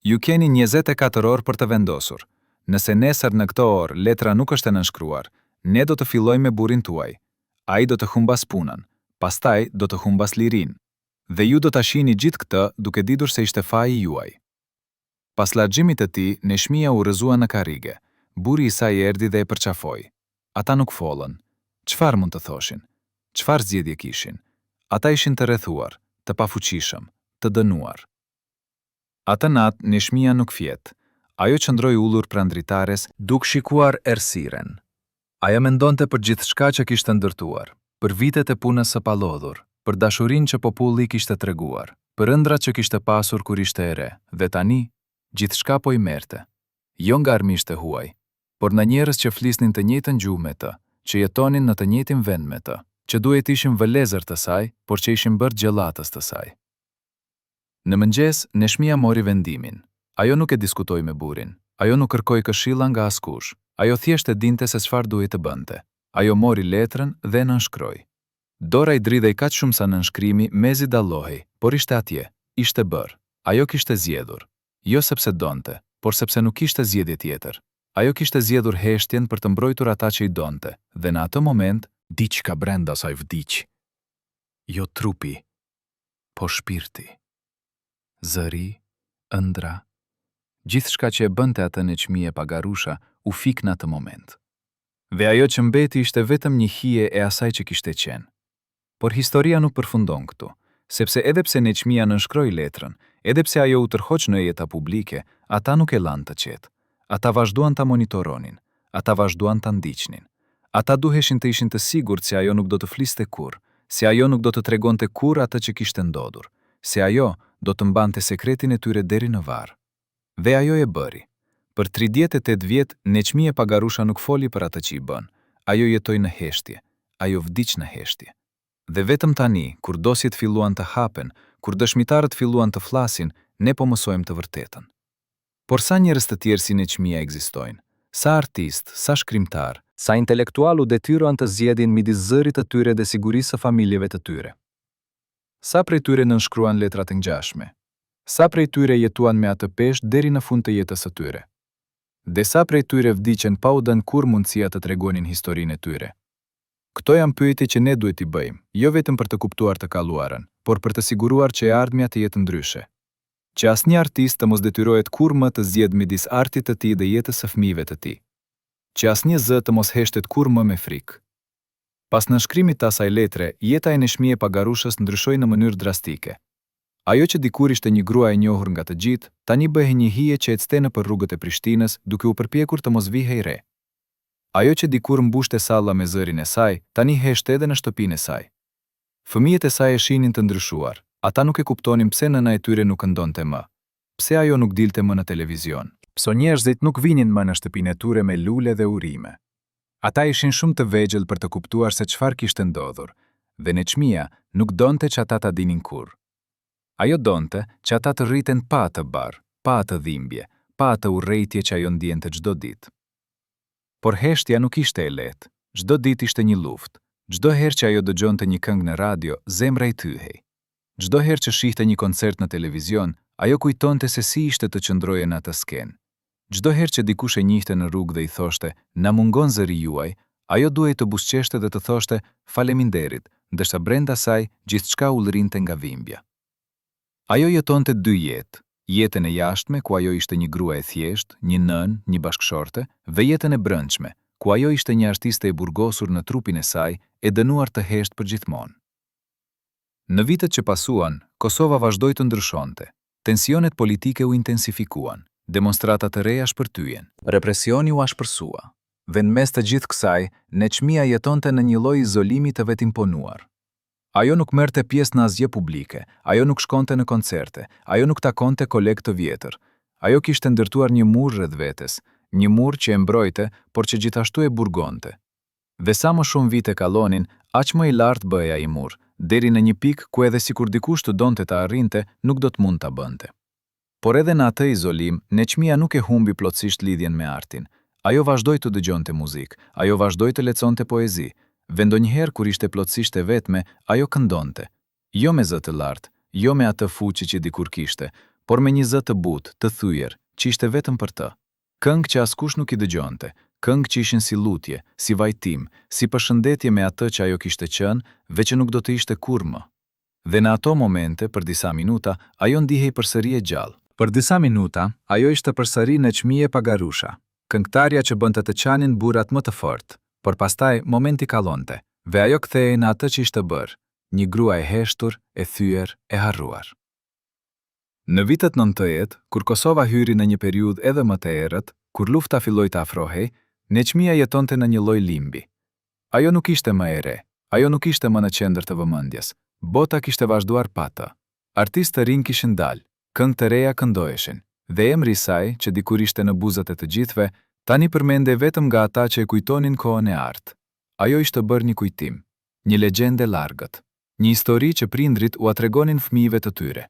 Ju keni 24 orë për të vendosur. Nëse nesër në këtë orë letra nuk është e nënshkruar, ne do të fillojmë me burrin tuaj. Ai do të humbasë punën. Pastaj do të humbasë lirinë. Dhe ju do ta shihni gjithë këtë duke ditur se ishte faji juaj. Pas largimit të tij, Nexhmija u rrëzua në karrige. Burri i saj erdhi dhe e përqafoi. Ata nuk folën. Çfarë mund të thoshin? Çfarë zgjedhje kishin? Ata ishin të rrethuar, të pafuqishëm, të dënuar. Atë natë, Nexhmija nuk fjeti. Ajo qëndroi ulur pranë dritares, duke shikuar errësirën. Ajo mendonte për gjithçka që kishte ndërtuar, për vitet e punës së palodhur, për dashurinë që populli i kishte treguar, për ëndrrat që kishte pasur kur ishte e re, dhe tani, gjithçka po i merrte. Jo nga armiqtë e huaj, por nga njerëz që flisnin të njëjtën gjuhë me të, që jetonin në të njëjtin vend me të, që duhej të ishin vëllezër të saj, por që ishin bërë xhelatës të saj. Në mëngjes, Nexhmija mori vendimin. Ajo nuk e diskutoi me burrin. Ajo nuk kërkoi këshilla nga askush. Ajo thjesht e dinte se çfarë duhej të bënte. Ajo mori letrën dhe e nënshkroi. Dora i dridhej kaq shumë sa nënshkrimi mezi dallohej, por ishte atje, ishte bërë. Ajo kishte zgjedhur. Jo sepse donte, por sepse nuk kishte zgjedhje tjetër. Ajo kishte zgjedhur heshtjen për të mbrojtur ata që i donte, dhe në atë moment, diçka brenda saj vdiq. Jo trupi, po shpirti. Zëri, ëndrra, gjithçka që e bënte atë Nexhmije Pagarusha u fik në atë moment. Dhe ajo që mbeti ishte vetëm një hije e asaj që kishte qenë. Por historia nuk përfundon këtu, sepse edhe pse Nexhmija nënshkroi letrën, edhe pse ajo u tërhoq nga jeta publike, ata nuk e lanë të qetë. Ata vazhduan ta monitoronin, ata vazhduan ta ndiqnin. Ata duheshin të ishin të sigurt se ajo nuk do të fliste kurrë, se ajo nuk do të tregonte kurrë atë që kishte ndodhur, se ajo do të mbante sekretin e tyre deri në varr. Dhe ajo e bëri. Për 38 vjet, Nexhmije Pagarusha nuk foli për atë që i bënë. Ajo jetoi në heshtje. Ajo vdiq në heshtje. Dhe vetëm tani, kur dosjet filluan të hapen, kur dëshmitarët filluan të flasin, ne po mësojmë të vërtetën. Por sa njerëz të tjerë si Nexhmija ekzistojnë? Sa artistë, sa shkrimtarë, sa intelektualë u detyruan të zgjedhin midis zërit të tyre dhe sigurisë së familjeve të tyre? Sa prej tyre nënshkruan letra të ngjashme? Sa prej tyre jetuan me atë peshë deri në fund të jetës së tyre? Dhe sa prej tyre vdiqën pa u dhënë kurrë mundësia të tregonin historinë e tyre? Këto janë pyetje që ne duhet t'i bëjmë, jo vetëm për të kuptuar të kaluarën, por për të siguruar që e ardhmja të jetë ndryshe. Që asnjë artist të mos detyrohet kurrë më të zgjedhë midis artit të tij dhe jetës së fëmijëve të tij. Që asnjë zë të mos heshtet kurrë më me frikë. Pas nënshkrimit të asaj letre, jeta e Nexhmije Pagarushës ndryshoi në mënyrë drastike. Ajo që dikur ishte një grua e njohur nga të gjithë, tani bëhej një hije që ecte nëpër rrugët e Prishtinës duke u përpjekur të mos vihej re. Ajo që dikur mbushte salla me zërin e saj, tani heshtte edhe në shtëpinë e saj. Fëmijët e saj e shihnin të ndryshuar. Ata nuk e kuptonin pse nëna e tyre nuk këndonte më. Pse ajo nuk dilte më në televizion. Pse njerëzit nuk vinin më në shtëpinë e tyre me lule dhe urime. Ata ishin shumë të vegjël për të kuptuar se çfarë kishte ndodhur, dhe Nexhmija nuk donte që ata ta dinin kurrë. Ajo donte që ata të rriten pa atë barrë, pa atë dhimbje, pa atë urrejtje që ajo ndiente çdo ditë. Por heshtja nuk ishte e lehtë. Çdo ditë ishte një luftë. Çdo herë që ajo dëgjonte një këngë në radio, zemra i thyhej. Çdo herë që shihte një koncert në televizion, ajo kujtonte se si ishte të qëndroje në atë skenë. Çdo herë që dikush e njihte në rrugë dhe i thoshte, Na mungon zëri juaj, ajo duhej të buzëqeshte dhe të thoshte, Faleminderit, ndërsa brenda saj gjithçka ulërinte nga dhimbja. Ajo jetonte dy jetë, jetën e jashtme ku ajo ishte një grua e thjeshtë, një nënë, një bashkëshorte, dhe jetën e brendshme, ku ajo ishte një artiste e burgosur në trupin e saj, e dënuar të heshtë përgjithmonë. Në vitet që pasuan, Kosova vazhdoi të ndryshonte. Tensionet politike u intensifikuan, demonstrata të reja shpërthyen. Represioni u ashpërsua. Dhe në mes të gjithë kësaj, Nexhmija jetonte në një lloj izolimi të vetimponuar. Ajo nuk merrte pjesë në asgjë publike, ajo nuk shkonte në koncerte, ajo nuk takonte kolegë të vjetër. Ajo kishte ndërtuar një mur rreth vetes, një mur që e mbrojte, por që gjithashtu e burgonte. Dhe sa më shumë vite kalonin, aq më i lartë bëhej ai mur, deri në një pikë ku edhe sikur dikush të donte ta arrinte, nuk do të mund ta bënte. Por edhe në atë izolim, Nexhmija nuk e humbi plotësisht lidhjen me artin. Ajo vazhdoi të dëgjonte muzikë, ajo vazhdoi të lexonte poezi, dhe ndonjëherë kur ishte plotësisht e vetme, ajo këndonte. Jo me zë të lartë, jo me atë fuqi që dikur kishte, por me një zë të butë, të thyer, që ishte vetëm për të. Këngë që askush nuk i dëgjonte, këngë që ishin si lutje, si vajtim, si përshëndetje me atë që ajo kishte qenë dhe që nuk do të ishte kurrë më. Dhe në ato momente, për disa minuta, ajo ndihej përsëri e gjallë. Për disa minuta, ajo ishte përsëri Nexhmije Pagarusha, këngëtarja që bënte të qanin burrat më të fortë, por pastaj momenti kalonte, dhe ajo kthehej në atë që ishte bërë, një grua e heshtur, e thyer, e harruar. Në vitet 90, kur Kosova hyri në një periudhë edhe më të errët, kur lufta filloi të afrohej, Nexhmija jetonte në një lloj limbi. Ajo nuk ishte më e re, ajo nuk ishte më në qendër të vëmendjes. Bota kishte vazhduar pa të. Artistë të rinj kishin dalë, këngë të reja këndoheshin, dhe emri i saj, që dikur ishte në buzët e të gjithëve, tani përmendej vetëm nga ata që e kujtonin kohën e artë. Ajo ishte bërë një kujtim, një legjendë e largët. Një histori që prindërit ua tregonin fëmijëve të tyre.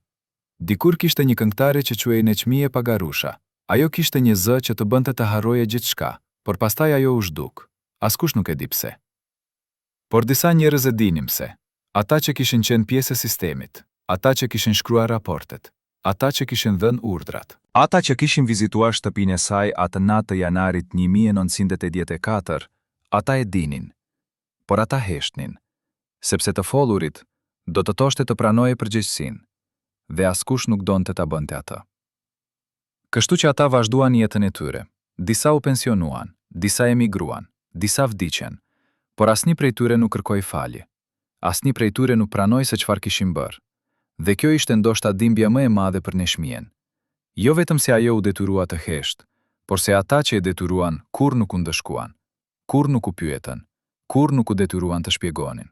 Dikur kishte një këngëtare që quhej Nexhmije Pagarusha. Ajo kishte një zë që të bënte të harroje gjithçka, por pastaj ajo u zhduk. Askush nuk e di pse. Por disa njerëz e dinin pse. Ata që kishin qenë pjesë e sistemit. Ata që kishin shkruar raportet. Ata që kishin dhënë urdhrat. Ata që kishin vizituar shtëpinë e saj atë natë të janarit 1984, ata e dinin. Por ata heshtnin. Sepse të folurit do të thoshte të pranoje përgjegjësinë, dhe askush nuk donte ta bënte atë. Kështu që ata vazhduan jetën e tyre. Disa u pensionuan, disa emigruan, disa vdiqën, por asnjë prej tyre nuk kërkoi falje. Asnjë prej tyre nuk pranoi se çfarë kishin bërë. Dhe kjo ishte ndoshta dhimbja më e madhe për Nexhmijen. Jo vetëm se ajo u detyrua të heshtë, por se ata që e detyruan kurrë nuk u ndëshkuan. Kurrë nuk u pyetën, kurrë nuk u detyruan të shpjegonin.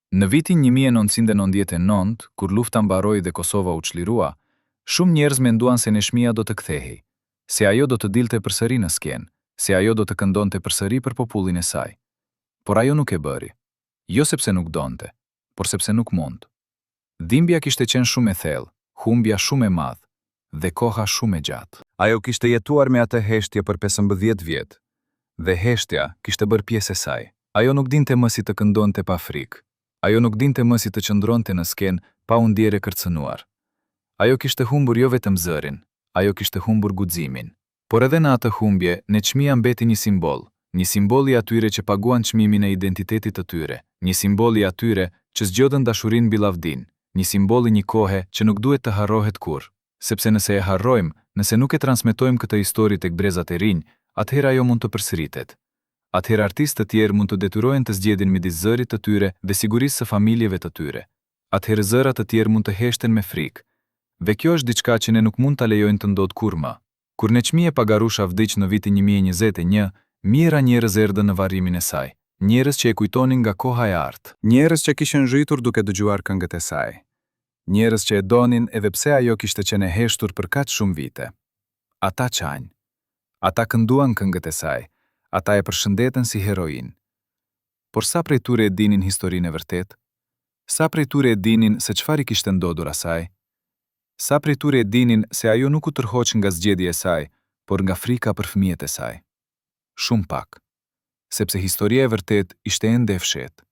Në vitin 1999, kur lufta mbaroi dhe Kosova u çlirua, shumë njerëz menduan se Nexhmija do të kthehej, se ajo do të dilte përsëri në skenë, se ajo do të këndonte përsëri për popullin e saj. Por ajo nuk e bëri. Jo sepse nuk donte, por sepse nuk mund. Dhimbja kishte qenë shumë e thellë, humbja shumë e madh dhe koha shumë e gjatë. Ajo kishte jetuar me atë heshtje për 15 vjet dhe heshtja kishte bërë pjesë e saj. Ajo nuk dinte më si të këndonte pa frikë. Ajo nuk dinte më si të qëndronte në skenë pa u ndjerë e kërcënuar. Ajo kishte humbur jo vetëm zërin, ajo kishte humbur guximin. Por edhe në atë humbje, Nexhmija mbeti një simbol, një simbol i atyre që paguan çmimin e identitetit të tyre, një simbol i atyre që zgjodhën dashurinë mbi lavdinë, një simbol i një kohe që nuk duhet të harrohet kurrë. Sepse nëse e harrojmë, nëse nuk e transmetojmë këtë histori tek brezat e rinj, atëherë ajo mund të përsëritet. Atëherë artistë të tjerë mund të detyrohen të zgjedhin midis zërit të tyre dhe sigurisë së familjeve të tyre. Atëherë zëra të tjerë mund të heshten me frikë. Dhe kjo është diçka që ne nuk mund ta lejojnë të ndodhë kurrë më. Kur Nexhmije Pagarusha vdiq në vitin 2021, mijëra njerëz erdhën në varrimin e saj, njerëz që e kujtonin nga koha e artë. Njerëz që kishin rritur duke dëgjuar këngët e saj. Njerëz që e donin edhe pse ajo kishte qenë e heshtur për kaq shumë vite. Ata qanë. Ata kënduan këngët e saj, ata e përshëndetën si heroinë. Por sa prej tyre e dinin historinë e vërtetë? Sa prej tyre e dinin se çfarë i kishte ndodhur asaj? Sa prej tyre e dinin se ajo nuk u tërhoq nga zgjedhja e saj, por nga frika për fëmijët e saj? Shumë pak. Sepse historia e vërtetë ishte ende e fshehtë.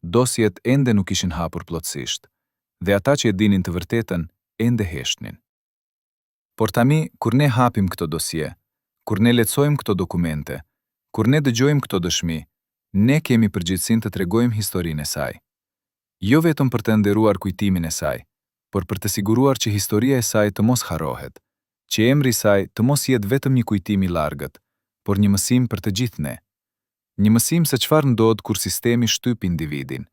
Dosjet ende nuk ishin hapur plotësisht. Dhe ata që e dinin të vërtetën, ende heshtnin. Por tani, kur ne hapim këto dosje, kur ne lexojmë këto dokumente, kur ne dëgjojmë këto dëshmi, ne kemi përgjegjësinë të tregojmë historinë e saj. Jo vetëm për të nderuar kujtimin e saj, por për të siguruar që historia e saj të mos harrohet, që emri i saj të mos jetë vetëm një kujtim i largët, por një mësim për të gjithë ne. Një mësim se çfarë ndodh kur sistemi shtyp individin,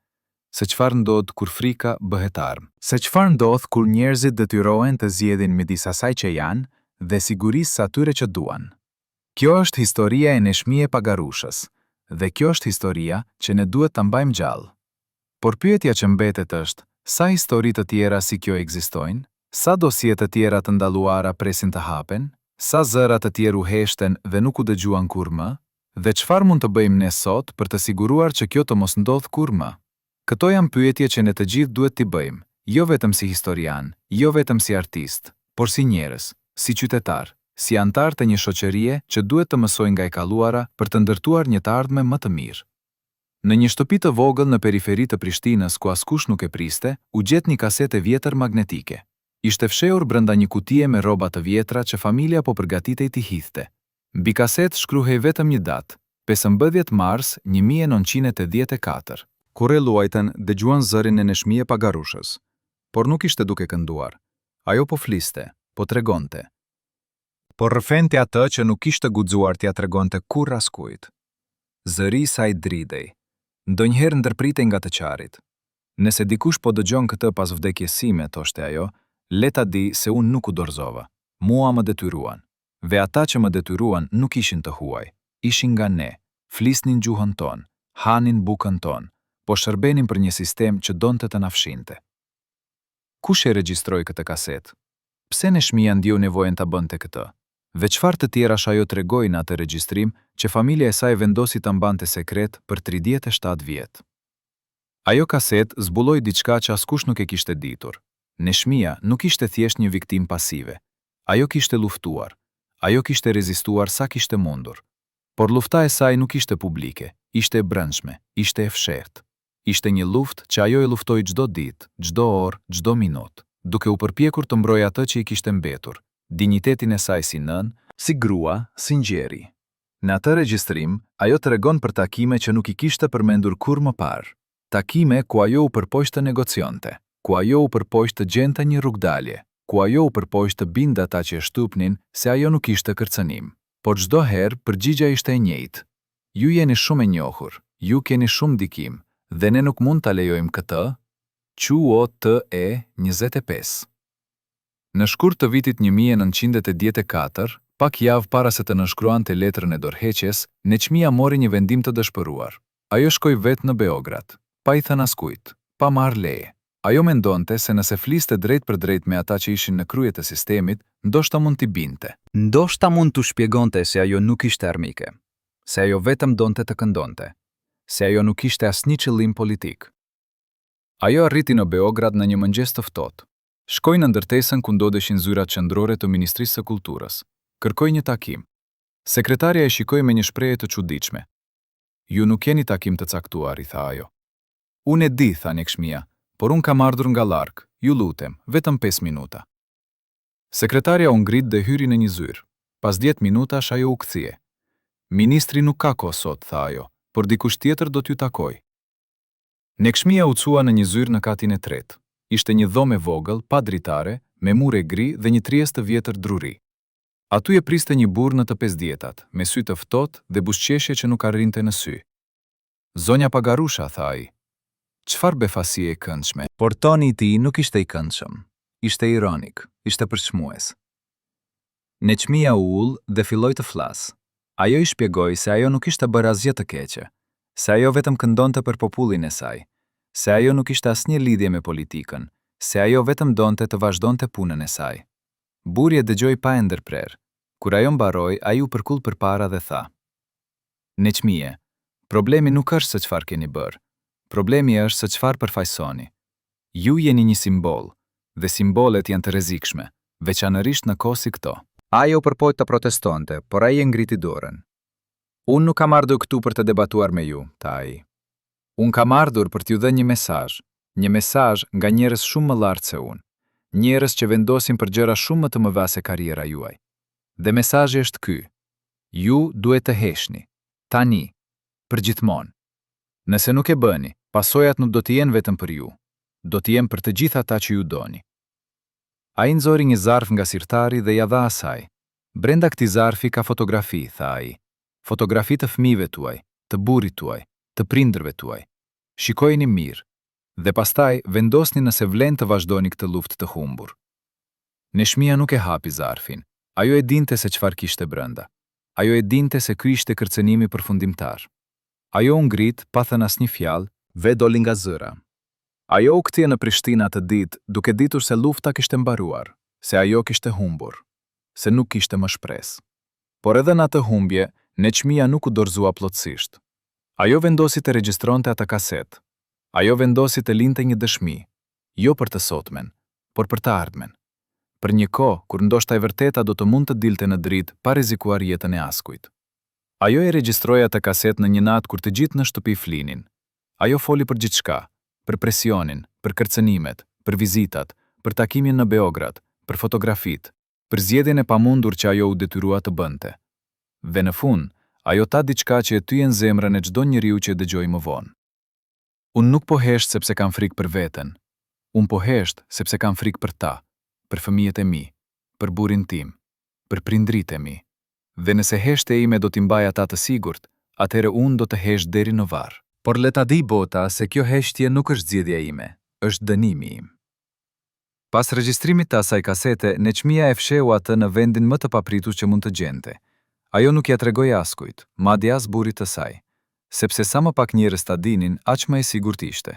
se çfarë ndodh kur frika bëhet armë. Se çfarë ndodh kur njerëzit detyrohen të zgjedhin midis asaj që janë dhe sigurisë së atyre që duan. Kjo është historia e Nexhmije Pagarushës dhe kjo është historia që ne duhet ta mbajmë gjallë. Por pyetja që mbetet është, sa histori të tjera si kjo ekzistojnë? Sa dosje të tjera të ndaluara presin të hapen? Sa zëra të tjerë u heshten dhe nuk u dëgjuan kurrë më? Dhe çfarë mund të bëjmë ne sot për të siguruar që kjo të mos ndodhë kurrë më? Këto janë pyetje që ne të gjithë duhet t'i bëjmë, jo vetëm si historianë, jo vetëm si artistë, por si njerëz, si qytetarë, si anëtarë të një shoqërie që duhet të mësojë nga e kaluara për të ndërtuar një të ardhme më të mirë. Në një shtëpi të vogël në periferi të Prishtinës ku askush nuk e priste, u gjet një kasetë e vjetër magnetike. Ishte fshehur brenda një kutie me rroba të vjetra që familja po përgatitej t'i hidhte. Mbi kasetë shkruhej vetëm një datë, 15 mars 1984. Kur e luajtën, dëgjuan zërin e Nexhmije Pagarushës. Por nuk ishte duke kënduar. Ajo po fliste, po tregonte. Po rrëfente atë që nuk kishte guxuar t'ia tregonte kurrë askujt. Zëri i saj dridhej. Ndonjëherë ndërpritej nga të qarit. Nëse dikush po dëgjon këtë pas vdekjes sime, thoshte ajo, le ta di se unë nuk u dorëzova. Mua më detyruan. Dhe ata që më detyruan nuk ishin të huaj. Ishin nga ne, flisnin gjuhën tonë, hanin bukën tonë, po shërbenin për një sistem që donte të na fshinte. Kush e regjistroi këtë kasetë? Pse Nexhmija ndjeu nevojën ta bënte këtë? Dhe çfarë të tjerash ajo tregoi në atë regjistrim që familja e saj vendosi ta mbante sekret për 37 vjet? Ajo kasetë zbuloi diçka që askush nuk e kishte ditur. Nexhmija nuk ishte thjesht një viktimë pasive. Ajo kishte luftuar. Ajo kishte rezistuar sa kishte mundur. Por lufta e saj nuk ishte publike, ishte e brendshme, ishte e fshehtë. Ishte një luftë që ajo e luftoi çdo ditë, çdo orë, çdo minutë, duke u përpjekur të mbrojë atë që i kishte mbetur, dinjitetin e saj si nënë, si grua, si njeri. Në atë regjistrim, ajo tregon për takime që nuk i kishte përmendur kurrë më parë. Takime ku ajo u përpoq të negocionte, ku ajo u përpoq të gjente një rrugëdalje, ku ajo u përpoq të bindë ata që e shtypnin se ajo nuk ishte kërcënim. Por çdo herë përgjigja ishte e njëjtë, Ju jeni shumë e njohur, ju keni shumë ndikim dhe ne nuk mund ta lejojmë këtë, QOTE 25. Në shkurt të vitit 1984, pak javë para se të nënshkruante letrën e dorëheqjes, Nexhmija mori një vendim të dëshpëruar. Ajo shkoi vetë në Beograd, pa i thënë askujt, pa marrë leje. Ajo mendonte se nëse fliste drejtpërdrejt me ata që ishin në krye të sistemit, ndoshta mund t'i bindte. Ndoshta mund t'u shpjegonte se ajo nuk ishte armike, se ajo vetëm donte të këndonte, se ajo nuk kishte asnjë qëllim politik. Ajo arriti në Beograd në një mëngjes të ftohtë. Shkoi në ndërtesën ku ndodheshin zyrat qendrore të Ministrisë së Kulturës. Kërkoi një takim. Sekretarja e shikoi me një shprehje të çuditshme. Ju nuk keni takim të caktuar, i tha ajo. Unë e di, tha Nexhmija, por unë kam ardhur nga larg, ju lutem, vetëm pesë minuta. Sekretarja u ngrit dhe hyri në një zyrë. Pas 10 minutash ajo u kthye. Ministri nuk ka kohë sot, tha ajo, por dikush tjetër do t'ju takojë. Nexhmija u çua në një zyrë në katin e tretë. Ishte një dhomë e vogël, pa dritare, me mure gri dhe një tryezë të vjetër druri. Aty e priste një burrë në të pesëdhjetat, me sy të ftohtë dhe buzëqeshje që nuk arrinte në sy. Zonja Pagarusha, tha ai. Çfarë befasie e këndshme. Por toni i tij nuk ishte i këndshëm. Ishte ironik, ishte përçmues. Nexhmija u ul dhe filloi të flasë. Ajo i shpjegoi se ajo nuk kishte bërë asgjë të keqe, se ajo vetëm këndonte për popullin e saj, se ajo nuk kishte asnjë lidhje me politikën, se ajo vetëm donte të vazhdonte punën e saj. Burri e dëgjoi pa e ndërprerë. Kur ajo mbaroi, ai u përkul përpara dhe tha: Nexhmije, problemi nuk është se çfarë keni bërë. Problemi është se çfarë përfaqësoni. Ju jeni një simbol, dhe simbolet janë të rrezikshme, veçanërisht në kohë si këto. Ajo u përpoq të protestonte, por ai e ngriti dorën. Unë nuk kam ardhur këtu për të debatuar me ju, tha ai. Unë kam ardhur për t'ju dhënë një mesazh. Një mesazh nga njerëz shumë më lart se unë. Njerëz që vendosin për gjëra shumë më të mëdha se karriera juaj. Dhe mesazhi është ky. Ju duhet të heshtni. Tani. Përgjithmonë. Nëse nuk e bëni, pasojat nuk do të jenë vetëm për ju. Do të jenë për të gjithë ata që ju doni. Ai nxori një zarf nga sirtari dhe ia dha asaj. Brenda këtij zarfi ka fotografi, tha ai. Fotografi të fëmijëve tuaj, të burrit tuaj, të prindërve tuaj. Shikojini mirë. Dhe pastaj vendosni nëse vlen të vazhdoni këtë luftë të humbur. Nexhmija nuk e hapi zarfin. Ajo e dinte se çfarë kishte brenda. Ajo e dinte se ky ishte kërcënimi përfundimtar. Ajo u ngrit, pa thënë asnjë fjalë, dhe doli nga zyra. Ajo u kthye në Prishtinë atë ditë, duke ditur se lufta kishte mbaruar, se ajo kishte humbur, se nuk kishte më shpresë. Por edhe në atë humbje, Nexhmija nuk u dorëzua plotësisht. Ajo vendosi të regjistronte atë kasetë. Ajo vendosi të linte një dëshmi, jo për të sotmen, por për të ardhmen. Për një kohë, kur ndoshta e vërteta do të mund të dilte në dritë pa rrezikuar jetën e askujt. Ajo e regjistroi atë kasetë në një natë kur të gjithë në shtëpi flinin. Ajo foli për gjithçka, për presionin, për kërcënimet, për vizitat, për takimin në Beograd, për fotografitë, për zgjedhjen e pamundur që ajo u detyrua të bënte. Dhe në fund, ajo tha diçka që e thyen zemrën e çdo njeriu që e dëgjoi më vonë. Unë nuk po hesht sepse kam frikë për veten. Unë po hesht sepse kam frikë për ta, për fëmijët e mi, për burrin tim, për prindërit e mi. Dhe nëse heshtja ime do t'i mbajë ata të sigurt, atëherë unë do të hesht deri në varr. Por le ta dijë bota se kjo heshtje nuk është zgjedhja ime, është dënimi im. Pas regjistrimit të asaj kasete, Nexhmija e fshehu atë në vendin më të papritur që mund të gjente. Ajo nuk ia tregoi askujt, madje as burrit të saj. Sepse sa më pak njerëz ta dinin, aq më e sigurt ishte.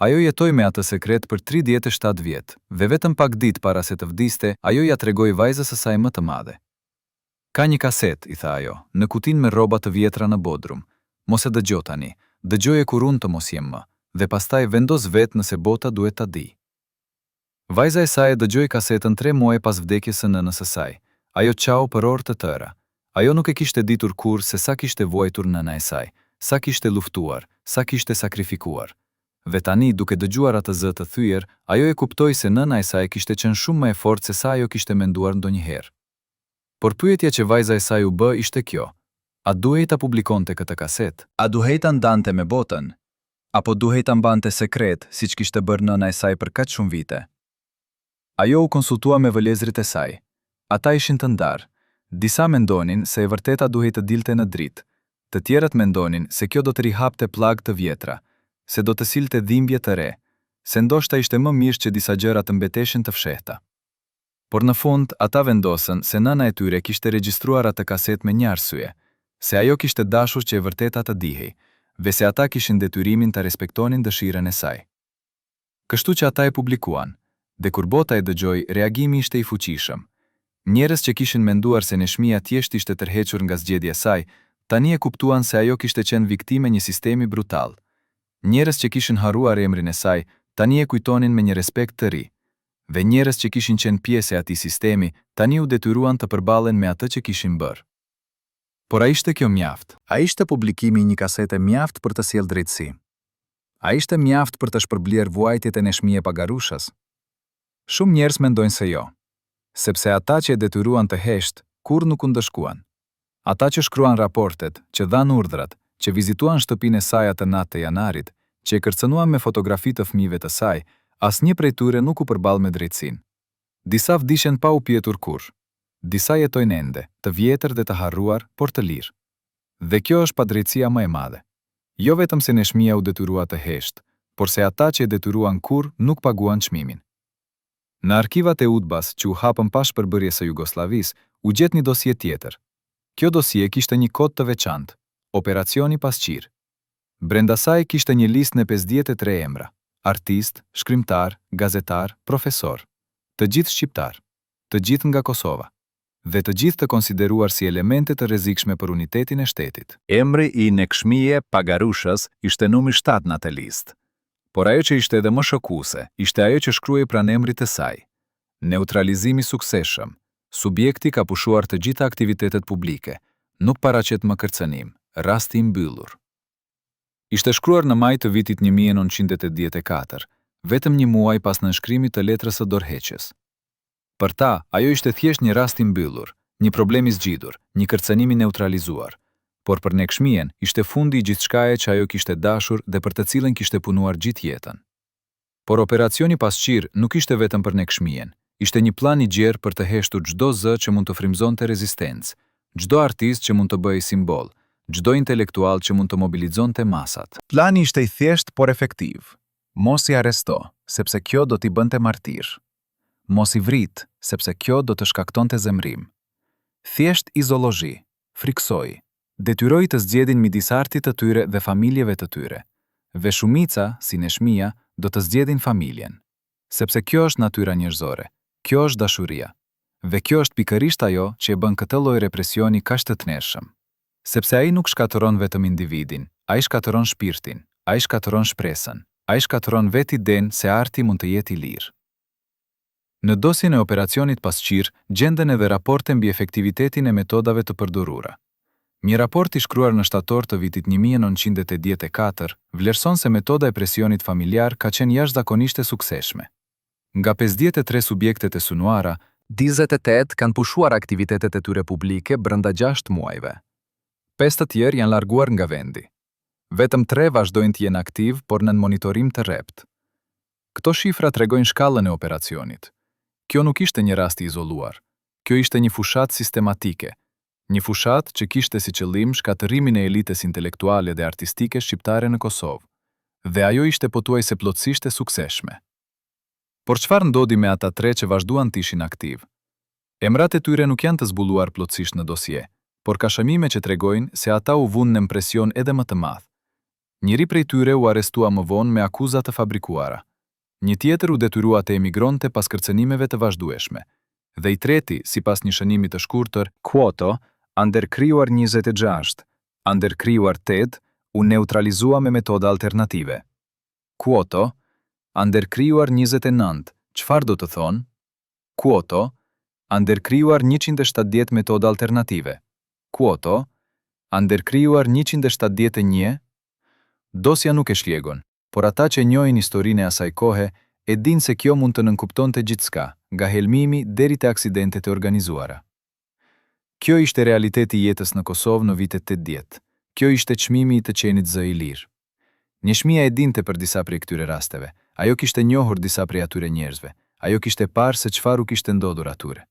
Ajo jetoi me atë sekret për 37 vjet, dhe vetëm pak ditë para se të vdiste, ajo ia tregoi vajzës së saj më të madhe. Ka një kasetë, i tha ajo, në kutinë me rroba të vjetra në bodrum. Mos e dëgjo tani, dëgjoje kur unë të mos jem më, dhe pastaj vendos vetë nëse bota duhet ta dijë. Vajza e saj e dëgjoi kasetën tre muaj pas vdekjes së nënës së saj. Ajo qau për orë të tëra. Ajo nuk e kishte ditur kurrë se sa kishte vuajtur nëna e saj, sa kishte luftuar, sa kishte sakrifikuar. Dhe tani, duke dëgjuar atë zë të thyer, ajo e kuptoi se nëna e saj kishte qenë shumë më e fortë se sa ajo kishte menduar ndonjëherë. Por pyetja që vajza e saj u bë ishte kjo, A duhej ta publikonte këtë kasetë? A duhej ta ndante me botën? Apo duhej ta mbante sekret, siç kishte bërë nëna e saj për kaq shumë vite? Ajo u konsultua me vëllezërit e saj. Ata ishin të ndarë. Disa mendonin se e vërteta duhej të dilte në dritë. Të tjerët mendonin se kjo do të rihapte plagë të vjetra, se do të sillte dhimbje të re, se ndoshta ishte më mirë që disa gjëra të mbeteshin të fshehta. Por në fund, ata vendosën se nëna e tyre kishte regjistruar atë kasetë me një arsye, se ajo kishte dashur që e vërteta të dihej, dhe se ata kishin detyrimin ta respektonin dëshirën e saj. Kështu që ata e publikuan, dhe kur bota e dëgjoi, reagimi ishte i fuqishëm. Njerëz që kishin menduar se Nexhmija thjesht ishte tërhequr nga zgjedhja e saj, tani e kuptuan se ajo kishte qenë viktimë e një sistemi brutal. Njerëz që kishin harruar emrin e saj, tani e kujtonin me një respekt të ri. Dhe njerëz që kishin qenë pjesë e atij sistemi, tani u detyruan të përballen me atë që kishin bërë. Por a ishte kjo mjaft? A ishte publikimi i një kasete mjaft për të sjellë drejtësi? A ishte mjaft për të shpërblyer vuajtjet e Nexhmije Pagarushës? Shumë njerëz mendojnë se jo. Sepse ata që e detyruan të heshtë, kurrë nuk u ndëshkuan. Ata që shkruan raportet, që dhanë urdhrat, që vizituan shtëpinë e saj atë natë të janarit, që e kërcënuan me fotografi të fëmijëve të saj, asnjë prej tyre nuk u përball me drejtësinë. Disa vdiqën pa u pyetur kurrë. Disa jetojnë ende, të vjetër dhe të harruar, por të lirë. Dhe kjo është padrejtësia më e madhe. Jo vetëm se Nexhmija u detyrua të heshtë, por se ata që e detyruan kurrë nuk paguan çmimin. Në arkivat e UDBA-s që u hapën pas shpërbërjes së Jugosllavisë, u gjet një dosje tjetër. Kjo dosje kishte një kod të veçantë, Operacioni Pasqyrë. Brenda saj kishte një listë me 53 emra, artistë, shkrimtarë, gazetarë, profesorë. Të gjithë shqiptarë. Të gjithë nga Kosova. Dhe të gjithë të konsideruar si elemente të rrezikshme për unitetin e shtetit. Emri i Nexhmije Pagarushës ishte numri shtatë në atë listë. Por ajo që ishte edhe më shokuese, ishte ajo që shkruhej pranë emrit të saj. Neutralizim i suksesshëm. Subjekti ka pushuar të gjitha aktivitetet publike. Nuk paraqet më kërcënim. Rasti i mbyllur. Ishte shkruar në maj të vitit 1984. vetëm një muaj pas nënshkrimit të letrës së dorëheqjes. Për ta, ajo ishte thjesht një rast i mbyllur, një problem i zgjidhur, një kërcënim i neutralizuar. Por për Nexhmijen, ishte fundi i gjithçkaje që ajo kishte dashur dhe për të cilën kishte punuar gjithë jetën. Por operacioni Pasqyrë nuk ishte vetëm për Nexhmijen, ishte një plan i gjerë për të heshtur çdo zë që mund të frymëzonte rezistencë, çdo artist që mund të bëhej simbol, çdo intelektual që mund të mobilizonte masat. Plani ishte i thjeshtë por efektiv. Mos i arresto, sepse kjo do t'i bënte martirë. Mos i vrit, sepse kjo do të shkaktonte zemërim. Thjesht izoloji, frikësoji, detyroji të zgjedhin midis artit të tyre dhe familjeve të tyre. Dhe shumica, si Nexhmija, do të zgjedhin familjen. Sepse kjo është natyra njerëzore, kjo është dashuria. Dhe kjo është pikërisht ajo që e bën këtë lloj represioni kaq të tmerrshëm. Sepse ai nuk shkatërron vetëm individin, ai shkatërron shpirtin, ai shkatërron shpresën, ai shkatërron vetë idenë se arti mund të jetë i lirë. Në dosjen e operacionit Pasqyrë gjenden edhe raporte mbi efektivitetin e metodave të përdorura. Një raport i shkruar në shtator të vitit 1984 vlerëson se metoda e presionit familjar ka qenë jashtëzakonisht e suksesshme. Nga 53 subjektet e synuara, 48 kanë pushuar aktivitetet e tyre publike brenda 6 muajve. Pesë të tjerë janë larguar nga vendi. Vetëm tre vazhdojnë të jenë aktivë, por nën monitorim të rreptë. Këto shifra tregojnë shkallën e operacionit. Kjo nuk ishte një rast i izoluar. Kjo ishte një fushatë sistematike, një fushatë që kishte si qëllim shkatërrimin e elitës intelektuale dhe artistike shqiptare në Kosovë. Dhe ajo ishte pothuajse plotësisht e suksesshme. Por çfarë ndodhi me ata tre që vazhduan të ishin aktivë? Emrat e tyre nuk janë të zbuluar plotësisht në dosje, por ka shënime që tregojnë se ata u vunë nën presion edhe më të madh. Njëri prej tyre u arrestua më vonë me akuza të fabrikuara. Një tjetër u detyrua të emigronte pas kërcënimeve të vazhdueshme. Dhe i treti, sipas një shënimi të shkurtër, Quoto, underkrijuar 26, underkrijuar 8, u neutralizua me metoda alternative. Quoto, underkrijuar 29, çfarë do të thonë? Quoto, underkrijuar 170 metoda alternative. Quoto, underkrijuar 171, Dosja nuk e shpjegon, por ata që njohin historinë e asaj kohe e dinë se kjo mund të nënkuptonte gjithçka, nga helmimi deri te aksidentet e organizuara. Kjo ishte realiteti i jetës në Kosovë në vitet 80. Kjo ishte çmimi i të qenit zë i lirë. Nexhmija e dinte për disa prej këtyre rasteve. Ajo kishte njohur disa prej atyre njerëzve. Ajo kishte parë se çfarë u kishte ndodhur atyre.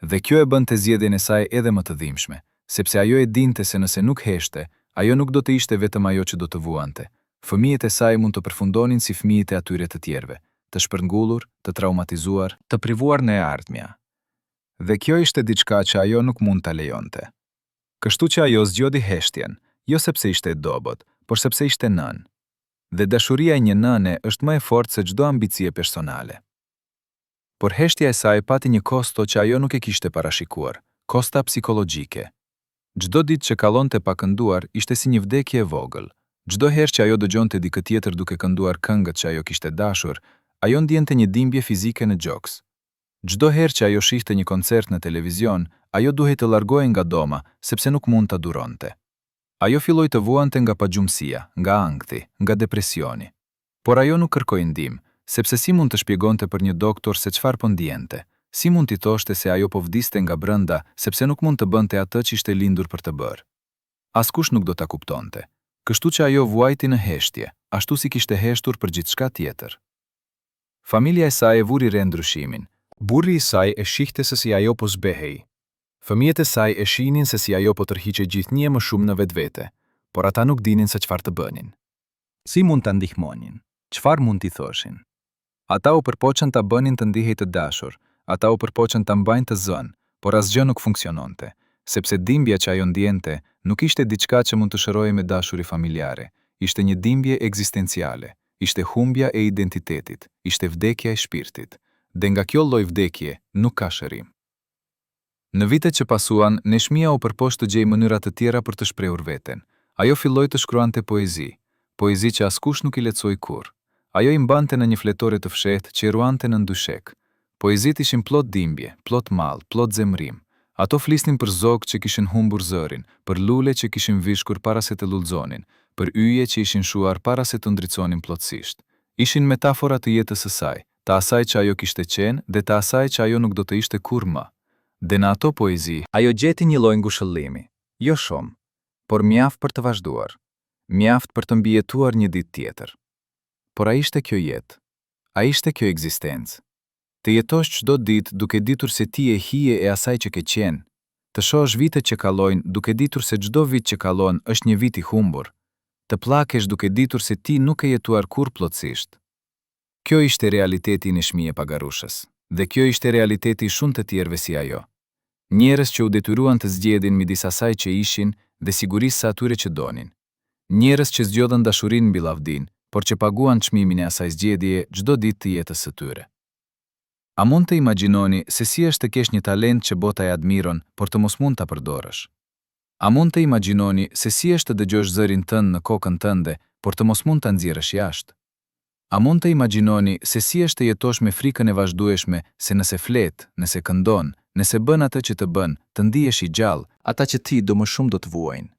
Dhe kjo e bënte zgjedhjen e saj edhe më të dhimbshme, sepse ajo e dinte se nëse nuk heshtte, ajo nuk do të ishte vetëm ajo që do të vuante. Fëmijët e saj mund të përfundonin si fëmijët e atyre të tjerëve, të shpërngulur, të traumatizuar, të privuar nga e ardhmja. Dhe kjo ishte diçka që ajo nuk mund ta lejonte. Kështu që ajo zgjodhi heshtjen, jo sepse ishte e dobët, por sepse ishte nënë. Dhe dashuria e një nëne është më e fortë se çdo ambicie personale. Por heshtja e saj pati një kosto që ajo nuk e kishte parashikuar, kosta psikologjike. Çdo ditë që kalonte pa kënduar ishte si një vdekje e vogël. Çdo herë që ajo dëgjonte dikë tjetër duke kënduar këngët që ajo kishte dashur, ajo ndjente një dhimbje fizike në gjoks. Çdo herë që ajo shihte një koncert në televizion, ajo duhej të largohej nga dhoma, sepse nuk mund ta duronte. Ajo filloi të vuante nga pagjumësia, nga ankthi, nga depresioni. Por ajo nuk kërkoi ndihmë, sepse si mund të shpjegonte për një doktor se çfarë po ndiente? Si mund t'i thoshte se ajo po vdiste nga brenda, sepse nuk mund të bënte atë që ishte lindur për të bërë? Askush nuk do ta kuptonte. Kështu që ajo vuajti në heshtje, ashtu si kishte heshtur për gjithçka tjetër. Familja e saj e vuri re ndryshimin. Burri i saj e shihte se si ajo po zbehej. Fëmijët e saj e shihnin se si ajo po tërhiqej gjithnjë e më shumë në vetvete, por ata nuk dinin se çfarë të bënin. Si mund ta ndihmonin? Çfarë mund t'i thoshin? Ata u përpoqën ta bënin të ndihej të dashur, ata u përpoqën ta mbajnë të zënë, por asgjë nuk funksiononte, sepse dhimbja që ajo ndjente nuk ishte diçka që mund të shërohej me dashuri familjare, ishte një dhimbje ekzistenciale, ishte humbja e identitetit, ishte vdekja e shpirtit. Dhe nga kjo lloj vdekje nuk ka shërim. Në vitet që pasuan, Nexhmija u përpoq të gjejë mënyra të tjera për të shprehur veten. Ajo filloi të shkruante poezi, poezi që askush nuk i lexoi kurrë. Ajo i mbante në një fletore të fshehtë që e ruante nën dyshek. Poezitë ishin plot dhimbje, plot mall, plot zemërim. Ato flisnin për zog që kishin humbur zërin, për lule që kishin vyshkur para se të lulëzonin, për yje që ishin shuar para se të ndriçonin plotësisht. Ishin metafora të jetës së saj, të asaj që ajo kishte qenë dhe të asaj që ajo nuk do të ishte kurrë më. Dhe në ato poezi, Ajo gjeti një lloj ngushëllimi, jo shumë, por mjaft për të vazhduar, mjaft për të mbijetuar një ditë tjetër. Por a ishte kjo jetë? A ishte kjo ekzistencë? Të jetosh çdo ditë duke ditur se ti je hije e asaj që ke qenë, të shohësh vitet që kalojnë duke ditur se çdo vit që kalon është një vit i humbur, të plakesh duke ditur se ti nuk ke jetuar kurrë plotësisht. Kjo ishte realiteti i Nexhmije Pagarushës. Dhe kjo ishte realiteti i shumë të tjerëve si ajo. Njerëz që u detyruan të zgjedhin midis asaj që ishin dhe sigurisë së atyre që donin. Njerëz që zgjodhën dashurinë mbi lavdinë, por që paguan çmimin e asaj zgjedhjeje çdo ditë të jetës së tyre. A mund të imagjinoni se si është të kesh një talent që bota e admiron, por të mos mund ta përdorësh? A mund të imagjinoni se si është të dëgjosh zërin tënd në kokën tënde, por të mos mund ta nxjerrësh jashtë? A mund të imagjinoni se si është të jetosh me frikën e vazhdueshme se nëse flet, nëse këndon, nëse bën atë që të bën të ndihesh i gjallë, ata që ti do më shumë do të vuajnë?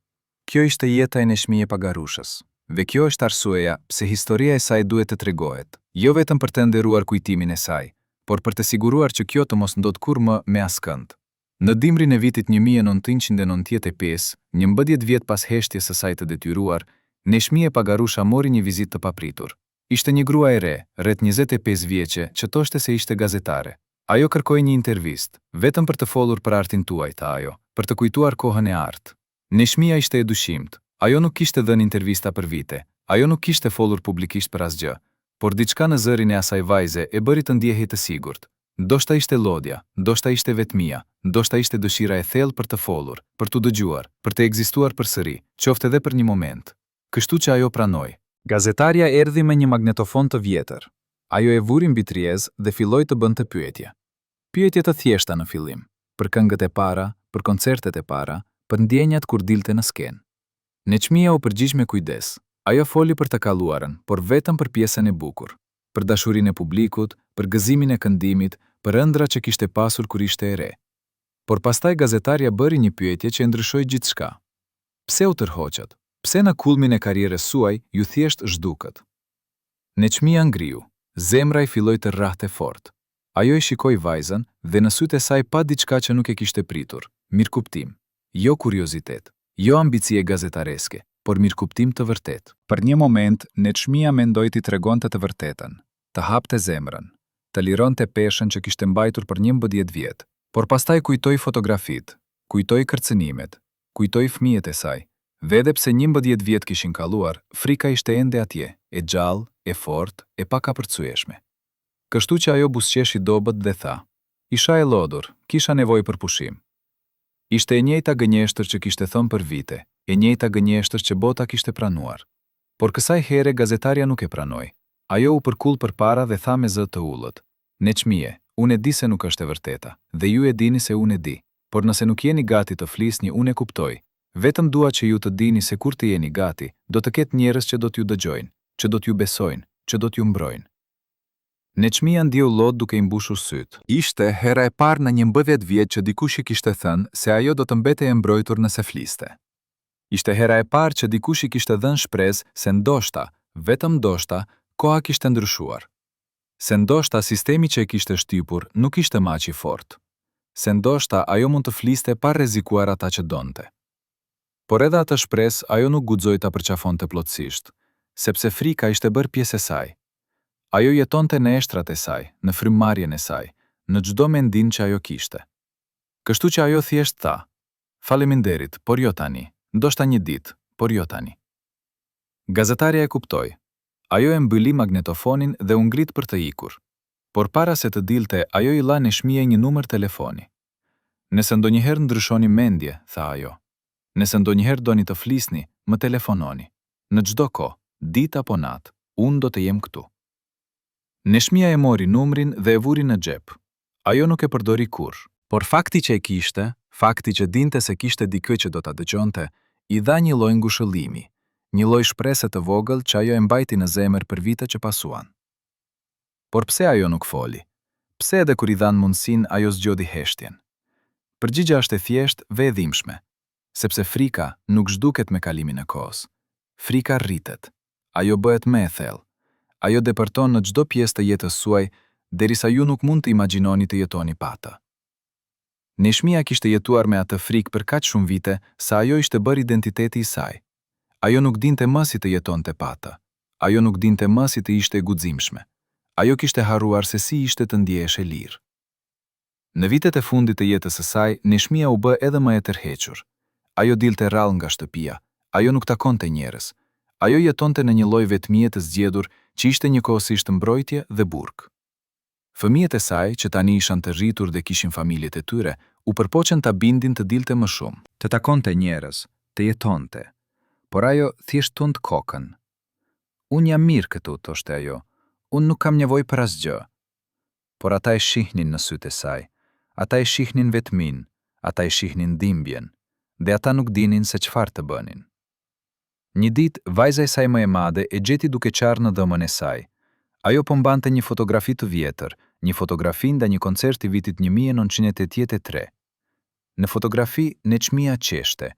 Kjo ishte jeta e Nexhmije Pagarushës. Dhe kjo është arsyeja pse historia e saj duhet të tregohet, jo vetëm për të nderuar kujtimin e saj, por për të siguruar që kjo të mos ndodhë kurrë më me askënd. Në dimrin e vitit 1995, 11 vjet pas heshtjes së saj të detyruar, Nexhmije Pagarusha mori një vizitë të papritur. Ishte një grua e re, rreth 25 vjeçe, që thoshte se ishte gazetare. Ajo kërkoi një intervistë, vetëm për të folur për artin tuaj, tha ajo, për të kujtuar kohën e artë. Nexhmija ishte e dyshimtë. Ajo nuk kishte dhënë intervista për vite. Ajo nuk kishte folur publikisht për asgjë. Por diçka në zërin e asaj vajze e bëri të ndjehej të sigurt. Ndoshta ishte lodhja, ndoshta ishte vetmia, ndoshta ishte dëshira e thellë për të folur, për t'u dëgjuar, për të ekzistuar përsëri, qoftë edhe për një moment. Kështu që ajo pranoi. Gazetarja erdhi me një magnetofon të vjetër. Ajo e vuri mbi tryezë dhe filloi të bënte pyetje. Pyetje të thjeshta në fillim, për këngët e para, për koncertet e para, për ndjenjat kur dilte në skenë. Nexhmija u përgjigj me kujdes. Ajo foli për të kaluarën, por vetëm për pjesën e bukur. Për dashurinë e publikut, për gëzimin e këndimit, për ëndrrat që kishte pasur kur ishte e re. Por pastaj gazetarja bëri një pyetje që e ndryshoi gjithçka. Pse u tërhoqët? Pse në kulmin e karrierës suaj ju thjesht zhdukët? Nexhmija ngriu. Zemra i filloi të rrahte fort. Ajo e shikoi vajzën dhe në sytë e saj pa diçka që nuk e kishte pritur, mirëkuptim. Jo kuriozitet, jo ambicie gazetareske, por mirëkuptim të vërtetë. Për një moment, Nexhmija mendoi t'i tregonte të vërtetën, të hapte zemrën, të lironte peshën që kishte mbajtur për 11 vjet. Por pastaj kujtoi fotografitë, kujtoi kërcënimet, kujtoi fëmijët e saj. Dhe edhe pse 11 vjet kishin kaluar, frika ishte ende atje, e gjallë, e fortë, e pakapërcyeshme. Kështu që ajo buzëqeshi dobët dhe tha, Isha e lodhur, kisha nevojë për pushim. Ishte e njëjta gënjeshtër që kishte thënë për vite, e njëjta gënjeshtër që bota kishte pranuar. Por kësaj here gazetarja nuk e pranoi. Ajo u përkul përpara dhe tha me zë të ulët, Nexhmije, unë e di se nuk është e vërteta, dhe ju e dini se unë e di. Por nëse nuk jeni gati të flisni, unë e kuptoj. Vetëm dua që ju të dini se kur të jeni gati, do të ketë njerëz që do t'ju dëgjojnë, që do t'ju besojnë, që do t'ju mbrojnë. Nexhmija ndjeu lot duke i mbushur sytë. Ishte hera e parë në 11 vjet që dikush i kishte thënë se ajo do të mbetej e mbrojtur nëse fliste. Ishte hera e parë që dikush i kishte dhënë shpresë se ndoshta, vetëm ndoshta, koha kishte ndryshuar. Se ndoshta sistemi që e kishte shtypur nuk ishte më aq i fortë. Se ndoshta ajo mund të fliste pa rrezikuar ata që donte. Por edhe atë shpresë ajo nuk guxoi ta përqafonte plotësisht, sepse frika ishte bërë pjesë e saj. Ajo jetonte në eshtrat e saj, në frymëmarrjen e saj, në çdo mendim që ajo kishte. Kështu që ajo thjesht tha, Faleminderit, por jo tani, ndoshta një ditë, por jo tani. Gazetarja e kuptoi. Ajo e mbylli magnetofonin dhe u ngrit për të ikur. Por para se të dilte, ajo i la Nexhmije një numër telefoni. Nëse ndonjëherë ndryshoni mendje, tha ajo. Nëse ndonjëherë doni të flisni, më telefononi. Në çdo kohë, ditë apo natë, unë do të jem këtu. Nexhmija e mori numrin dhe e vuri në xhep. Ajo nuk e përdori kurrë. Por fakti që e kishte, fakti që dinte se kishte dikë që do ta dëgjonte, i dha një lloj ngushëllimi, një lloj shprese të vogël që ajo e mbajti në zemër për vite që pasuan. Por pse ajo nuk foli? Pse edhe kur i dhanë mundësinë ajo zgjodhi heshtjen? Përgjigja është e thjeshtë dhe e dhimbshme. Sepse frika nuk zhduket me kalimin e kohës. Frika rritet. Ajo bëhet më e thellë. Ajo depërton në çdo pjesë të jetës suaj derisa ju nuk mund të imagjinoni të jetoni pa të. Nexhmija kishte jetuar me atë frikë për kaq shumë vite sa ajo ishte bërë identiteti i saj. Ajo nuk dinte më si të jetonte pa të. Ajo nuk dinte më si të ishte e guximshme. Ajo kishte harruar se si ishte të ndjehesh e lirë. Në vitet e fundit të jetës së saj, Nexhmija u bë edhe më e tërhequr. Ajo dilte rrallë nga shtëpia, ajo nuk takonte njerëz. Ajo jetonte në një lloj vetmie të zgjedhur që ishte njëkohësisht mbrojtje dhe burg. Fëmijët e saj, që tani ishan të rritur dhe kishin familjet e tyre, u përpoqën ta bindin të dilte më shumë. Të takonte njerëz, të jetonte. Por ajo thjesht tund kokën. Unë jam mirë këtu, thoshte ajo. Unë nuk kam nevojë për asgjë. Por ata e shihnin në sytë e saj. Ata e shihnin vetminë, ata e shihnin dhimbjen, dhe ata nuk dinin se çfarë të bënin. Një ditë, vajza e saj më e madhe e gjeti duke qarë në dhomën e saj. Ajo po mbante një fotografi të vjetër, një fotografi nga një koncert i vitit 1983. Në fotografi, Nexhmija qeshte.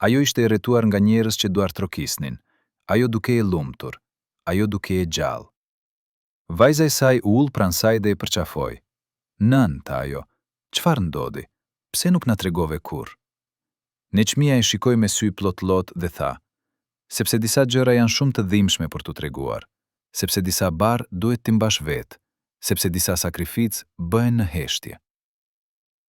Ajo ishte e rrethuar nga njerëz që duartrokisnin. Ajo dukej e lumtur. Ajo dukej e gjallë. Vajza e saj u ul pranë saj dhe e përqafoi. Nënë, tha ajo, çfarë ndodhi? Pse nuk na tregove kurrë? Nexhmija e shikoi me sy plot lot dhe tha, Sepse disa gjëra janë shumë të dhimbshme për t'u treguar, sepse disa barrë duhet t'i mbash vetë, sepse disa sakrificë bëhen në heshtje.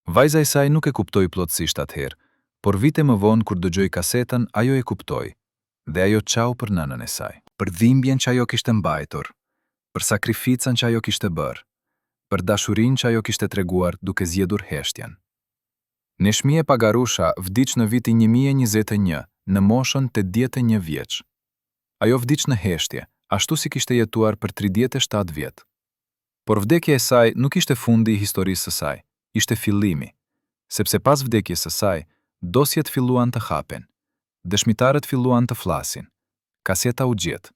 Vajza e saj nuk e kuptoi plotësisht atëherë, por vite më vonë kur dëgjoi kasetën ajo e kuptoi, dhe ajo qau për nënën e saj. Për dhimbjen që ajo kishte mbajtur, për sakrificën që ajo kishte bërë, për dashurinë që ajo kishte treguar duke zgjedhur heshtjen. Nexhmije Pagarusha vdiq në vitin 1021, në moshën 81 vjeç. Ajo vdiq në heshtje, ashtu si kishte jetuar për 37 vjet. Por vdekja e saj nuk ishte fundi i historisë së saj, ishte fillimi. Sepse pas vdekjes së saj, dosjet filluan të hapen. Dëshmitarët filluan të flasin. Kaseta u gjet.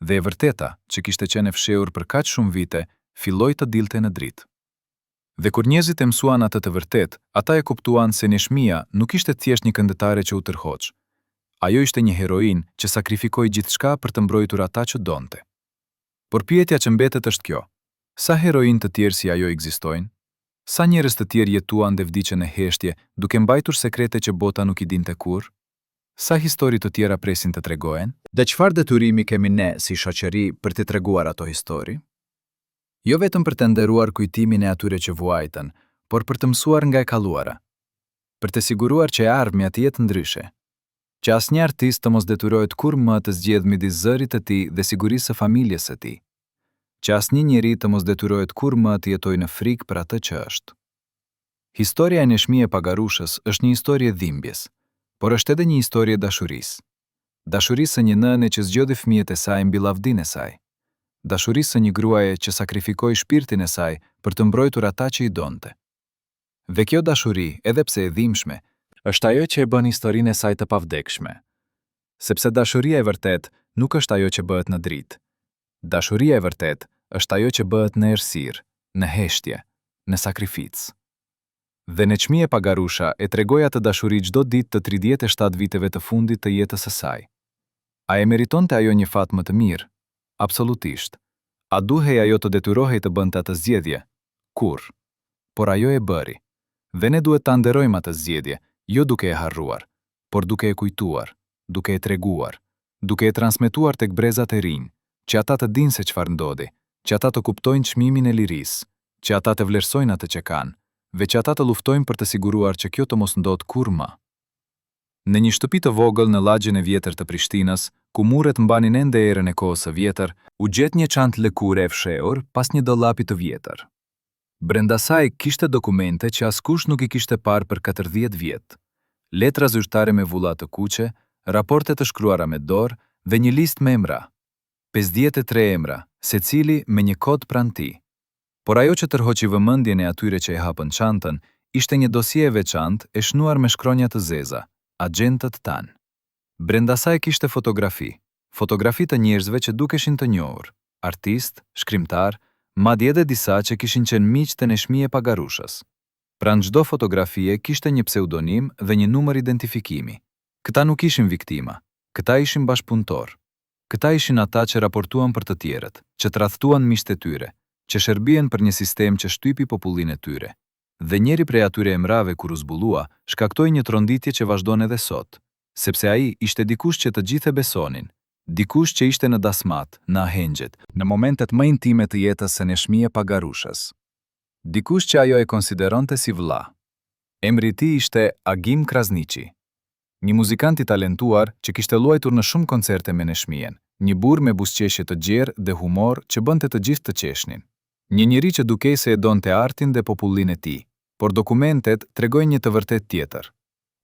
Dhe e vërteta, që kishte qenë e fshehur për kaq shumë vite, filloi të dilte në dritë. Dhe kur njerëzit e mësuan atë të vërtetë, ata e kuptuan se Nexhmija nuk ishte thjesht një këngëtare që u tërhoq. Ajo ishte një heroinë që sakrifikoi gjithçka për të mbrojtur ata që donte. Por pyetja që mbetet është kjo, sa heroinë të tjerë si ajo ekzistojnë? Sa njerëz të tjerë jetuan dhe vdiqën në heshtje, duke mbajtur sekrete që bota nuk i dinte kurrë? Sa histori të tjera presin të tregohen? Dhe çfarë detyrimi kemi ne si shoqëri për t'i treguar ato histori? Jo vetëm për të nderuar kujtimin e atyre që vuajtën, por për të mësuar nga e kaluara. Për të siguruar që e ardhmja të jetë ndryshe. Që asnjë artist të mos detyrohet kurrë më të zgjedhë midis zërit të tij dhe sigurisë së familjes së tij. Që asnjë njeri të mos detyrohet kurrë më të jetojë në frikë për atë që është. Historia e Nexhmije Pagarushës është një histori e dhimbjes, por është edhe një histori e dashurisë. Dashurisë së një nëne që zgjodhi fëmijët e saj mbi lavdinë e saj. Dashurisë së një gruaje që sakrifikoi shpirtin e saj për të mbrojtur ata që i donte. Dhe kjo dashuri, edhe pse e dhimbshme, është ajo që e bën historinë e saj të pavdekshme. Sepse dashuria e vërtetë nuk është ajo që bëhet në dritë. Dashuria e vërtetë është ajo që bëhet në errësirë, në heshtje, në sakrificë. Dhe Nexhmije Pagarusha e tregoi atë dashuri çdo ditë të 37 viteve të fundit të jetës së saj. A e meritonte ajo një fat më të mirë? Absolutisht. A duhej ajo të detyrohej të bënte atë zgjedhje? Kurrë. Por ajo e bëri. Dhe ne duhet ta nderojmë atë zgjedhje, jo duke e harruar, por duke e kujtuar, duke e treguar, duke e transmetuar tek brezat e rinj, që ata të dinë se çfarë ndodhi, që ata të kuptojnë çmimin e lirisë, që ata të vlerësojnë atë që kanë, dhe që ata të luftojnë për të siguruar që kjo të mos ndodhë kurrë më. Në një shtëpi të vogël në lagjen e vjetër të Prishtinës, ku muret mbanin ende erën e kohës së vjetër, u gjet një çantë lëkure e fshehur pas një dollapi të vjetër. Brenda saj kishte dokumente që askush nuk i kishte parë për 40 vjet. Letra zyrtare me vulla të kuqe, raporte të shkruara me dorë dhe një listë me emra. 53 emra, secili me një kod pranë tij. Por ajo që tërhoqi vëmendjen e atyre që e hapën çantën, ishte një dosje e veçantë e shënuar me shkronja të zeza, agjentët tanë. Brenda saj kishte fotografi, fotografi të njerëzve që dukeshin të njohur, artistë, shkrimtarë, madje edhe disa që kishin qenë miq të Nexhmije Pagarushës. Pranë çdo fotografie kishte një pseudonim dhe një numër identifikimi. Këta nuk ishin viktima, këta ishin bashkëpunëtorë. Këta ishin ata që raportuan për të tjerët, që tradhtuan miqtë e tyre, që shërbyen për një sistem që shtypi popullin e tyre. Dhe njëri prej atyre emrave kur u zbulua, shkaktoi një tronditje që vazhdon edhe sot. Sepse ai ishte dikush që të gjithë e besonin, dikush që ishte në dasmat, në ahengjet, në momentet më intime të jetës së Nexhmije Pagarushës. Dikush që ajo e konsideronte si vëlla. Emri i tij ishte Agim Krasniqi. Një muzikant i talentuar që kishte luajtur në shumë koncerte me Nexhmijen, një burrë me buzëqeshje të gjerë dhe humor që bënte të gjithë të qeshnin. Një njeri që dukej se e donte artin dhe popullin e tij. Por dokumentet tregojnë një të vërtetë tjetër.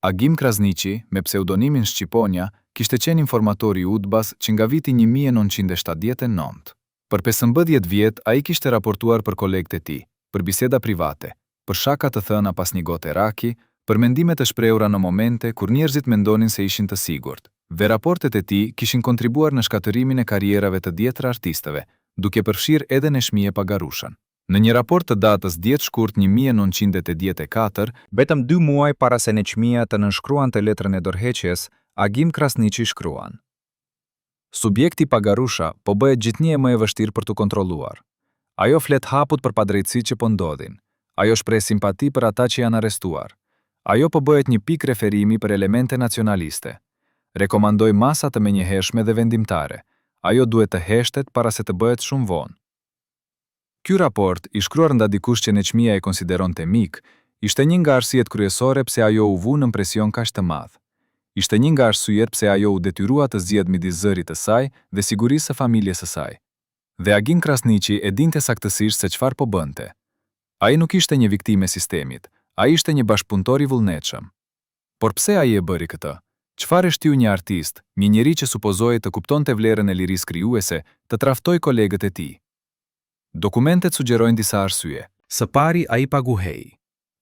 Agim Krasniqi, me pseudonimin Shqiponja, kishte qenë informator i UDBA-s që nga viti 1979. Për 15 vjet ai kishte raportuar për kolegët e tij, për biseda private, për shaka të thëna pas një gote raki, për mendime të shprehura në momente kur njerëzit mendonin se ishin të sigurt. Dhe raportet e tij kishin kontribuar në shkatërrimin e karrierave të dhjetëra artistëve, duke përfshirë edhe Nexhmije Pagarushën. Në një raport të datës 10 shkurt 1984, Vetëm dy muaj para se Nexhmija të nënshkruante letrën e dorëheqjes, Agim Krasniqi shkruan. Subjekti Pagarusha po bëhet gjithnjë e më e vështirë për t'u kontrolluar. Ajo flet hapur për padrejtësitë që po ndodhin. Ajo shpreh simpati për ata që janë arrestuar. Ajo po bëhet një pikë referimi për elemente nacionaliste. Rekomandoj masa të menjëhershme dhe vendimtare. Ajo duhet të heshtet para se të bëhet shumë vonë. Ky raport, i shkruar nga dikush që Nexhmija e konsideronte mik, ishte një nga arsyet kryesore pse ajo u vu nën presion kaq të madh. Ishte një nga arsyet pse ajo u detyrua të zgjedhë midis zërit të saj dhe sigurisë së familjes së saj. Dhe Agim Krasniqi e dinte saktësisht se çfarë po bënte. Ai nuk ishte një viktimë e sistemit, ai ishte një bashkëpunëtor i vullnetshëm. Por pse ai e bëri këtë? Çfarë e shtyu një artist, një njeri që supozohej të kuptonte vlerën e lirisë krijuese, të tradhtojë kolegët e tij? Dokumentet sugjerojnë disa arsye. Së pari, ai paguhej.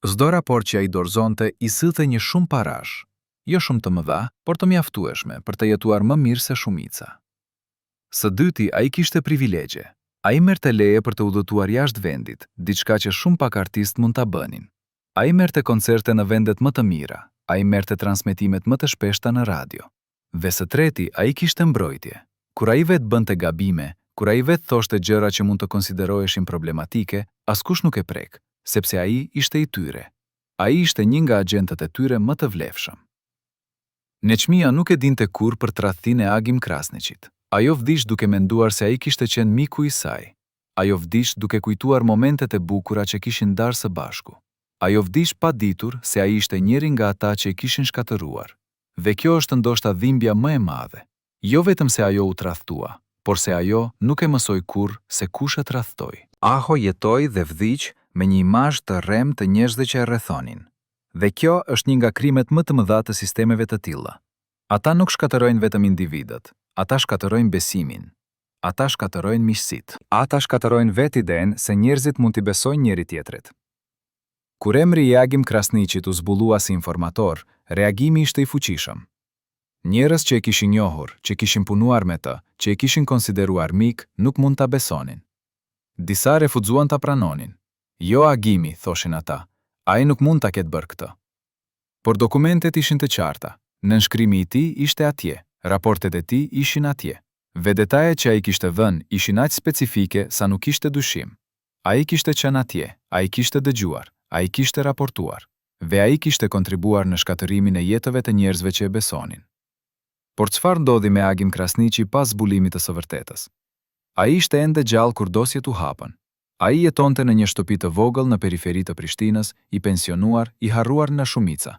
Çdo raport që ai dorëzonte i sillte një shumë parash, jo shumë të mëdha, por të mjaftueshme për të jetuar më mirë se shumica. Së dyti, ai kishte privilegje. Ai merrte leje për të udhëtuar jashtë vendit, diçka që shumë pak artistë mund ta bënin. Ai merrte koncerte në vendet më të mira, ai merrte transmetimet më të shpeshta në radio. Dhe së treti, ai kishte mbrojtje. Kur ai vetë bënte gabime, kur ai vetë thoshte gjëra që mund të konsideroheshin problematike, askush nuk e prek, sepse ai ishte i tyre. Ai ishte një nga agjentët e tyre më të vlefshëm. Nexhmija nuk e dinte kurrë për tradhtinë e Agim Krasniqit. Ajo vdiq duke menduar se ai kishte qenë miku i saj. Ajo vdiq duke kujtuar momentet e bukura që kishin ndarë së bashku. Ajo vdiq pa ditur se ai ishte njëri nga ata që e kishin shkatërruar. Dhe kjo është ndoshta dhimbja më e madhe. Jo vetëm se ajo u tradhtua, por se ajo nuk e mësoi kurrë se kush e tradhtoi. Ajo jetoi dhe vdiq me një imazh të rremë të njerëzve që e rrethonin. Dhe kjo është një nga krimet më të mëdha të sistemeve të tilla. Ata nuk shkatërrojnë vetëm individët, ata shkatërrojnë besimin. Ata shkatërrojnë miqësitë. Ata shkatërrojnë vetë idenë se njerëzit mund t'i besojnë njëri-tjetrit. Kur emri i Agim Krasniqit u zbulua si informator, reagimi ishte i fuqishëm. Njerëz që e kishin njohur, që kishin punuar me të, që e kishin konsideruar mik, nuk mund ta besonin. Disa refuzuan ta pranonin. Jo Agimi, thoshin ata, ai nuk mund ta ketë bërë këtë. Por dokumentet ishin të qarta, nënshkrimi i tij ishte atje, raportet e tij ishin atje. Dhe detajet që ai kishte dhënë ishin aq specifike sa nuk kishte dyshim. Ai kishte qenë atje, ai kishte dëgjuar, ai kishte raportuar. Dhe ai kishte kontribuar në shkatërrimin e jetëve të njerëzve që e besonin. Por çfarë ndodhi me Agim Krasniqi pas zbulimit të së vërtetës? Ai ishte ende gjallë kur dosjet u hapën. Ai jetonte në një shtëpi të vogël në periferi të Prishtinës, i pensionuar, i harruar nga shumica.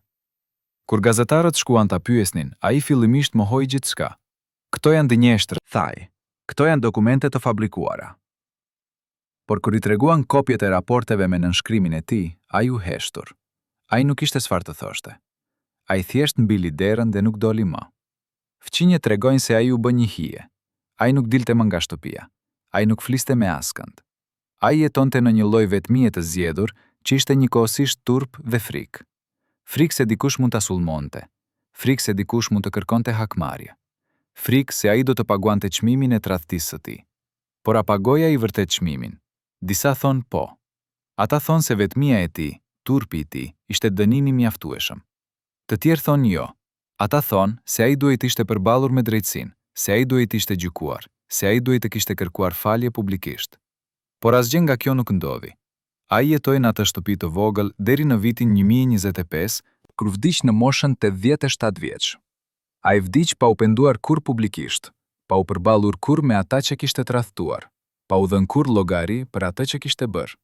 Kur gazetarët shkuan ta pyesnin, ai fillimisht mohoi gjithçka. Këto janë gënjeshtra, tha ai. Këto janë dokumente të fabrikuara. Por kur i treguan kopjet e raporteve me nënshkrimin e tij, ai u heshtur. Ai nuk kishte çfarë të thoshte. Ai thjesht mbylli derën dhe nuk doli më. Fqinjët tregojnë se ai u bë një hije. Ai nuk dilte më nga shtëpia. Ai nuk fliste me askënd. Ai jetonte në një lloj vetmie të zgjedhur, që ishte njëkohësisht turp dhe frikë. Frikë se dikush mund ta sulmonte. Frikë se dikush mund të kërkonte hakmarrje. Frikë se ai do të paguante çmimin e tradhtisë së tij. Por a pagoi ai vërtet çmimin? Disa thonë po. Ata thonë se vetmia e tij, turpi i tij, ishte dënim i mjaftueshëm. Të tjerë thonë jo. Ata thonë se ai duhej të ishte përballur me drejtësinë, se ai duhej të ishte gjykuar, se ai duhej të kishte kërkuar falje publikisht. Por asgjë nga kjo nuk ndodhi. Ai jetoi në atë shtëpi të vogël deri në vitin 2025, Kur vdiq në moshën 87 vjeç. Ai vdiq pa u penduar kurrë publikisht, pa u përballur kurrë me ata që kishte tradhtuar, pa u dhënë kurrë llogari për atë që kishte bërë.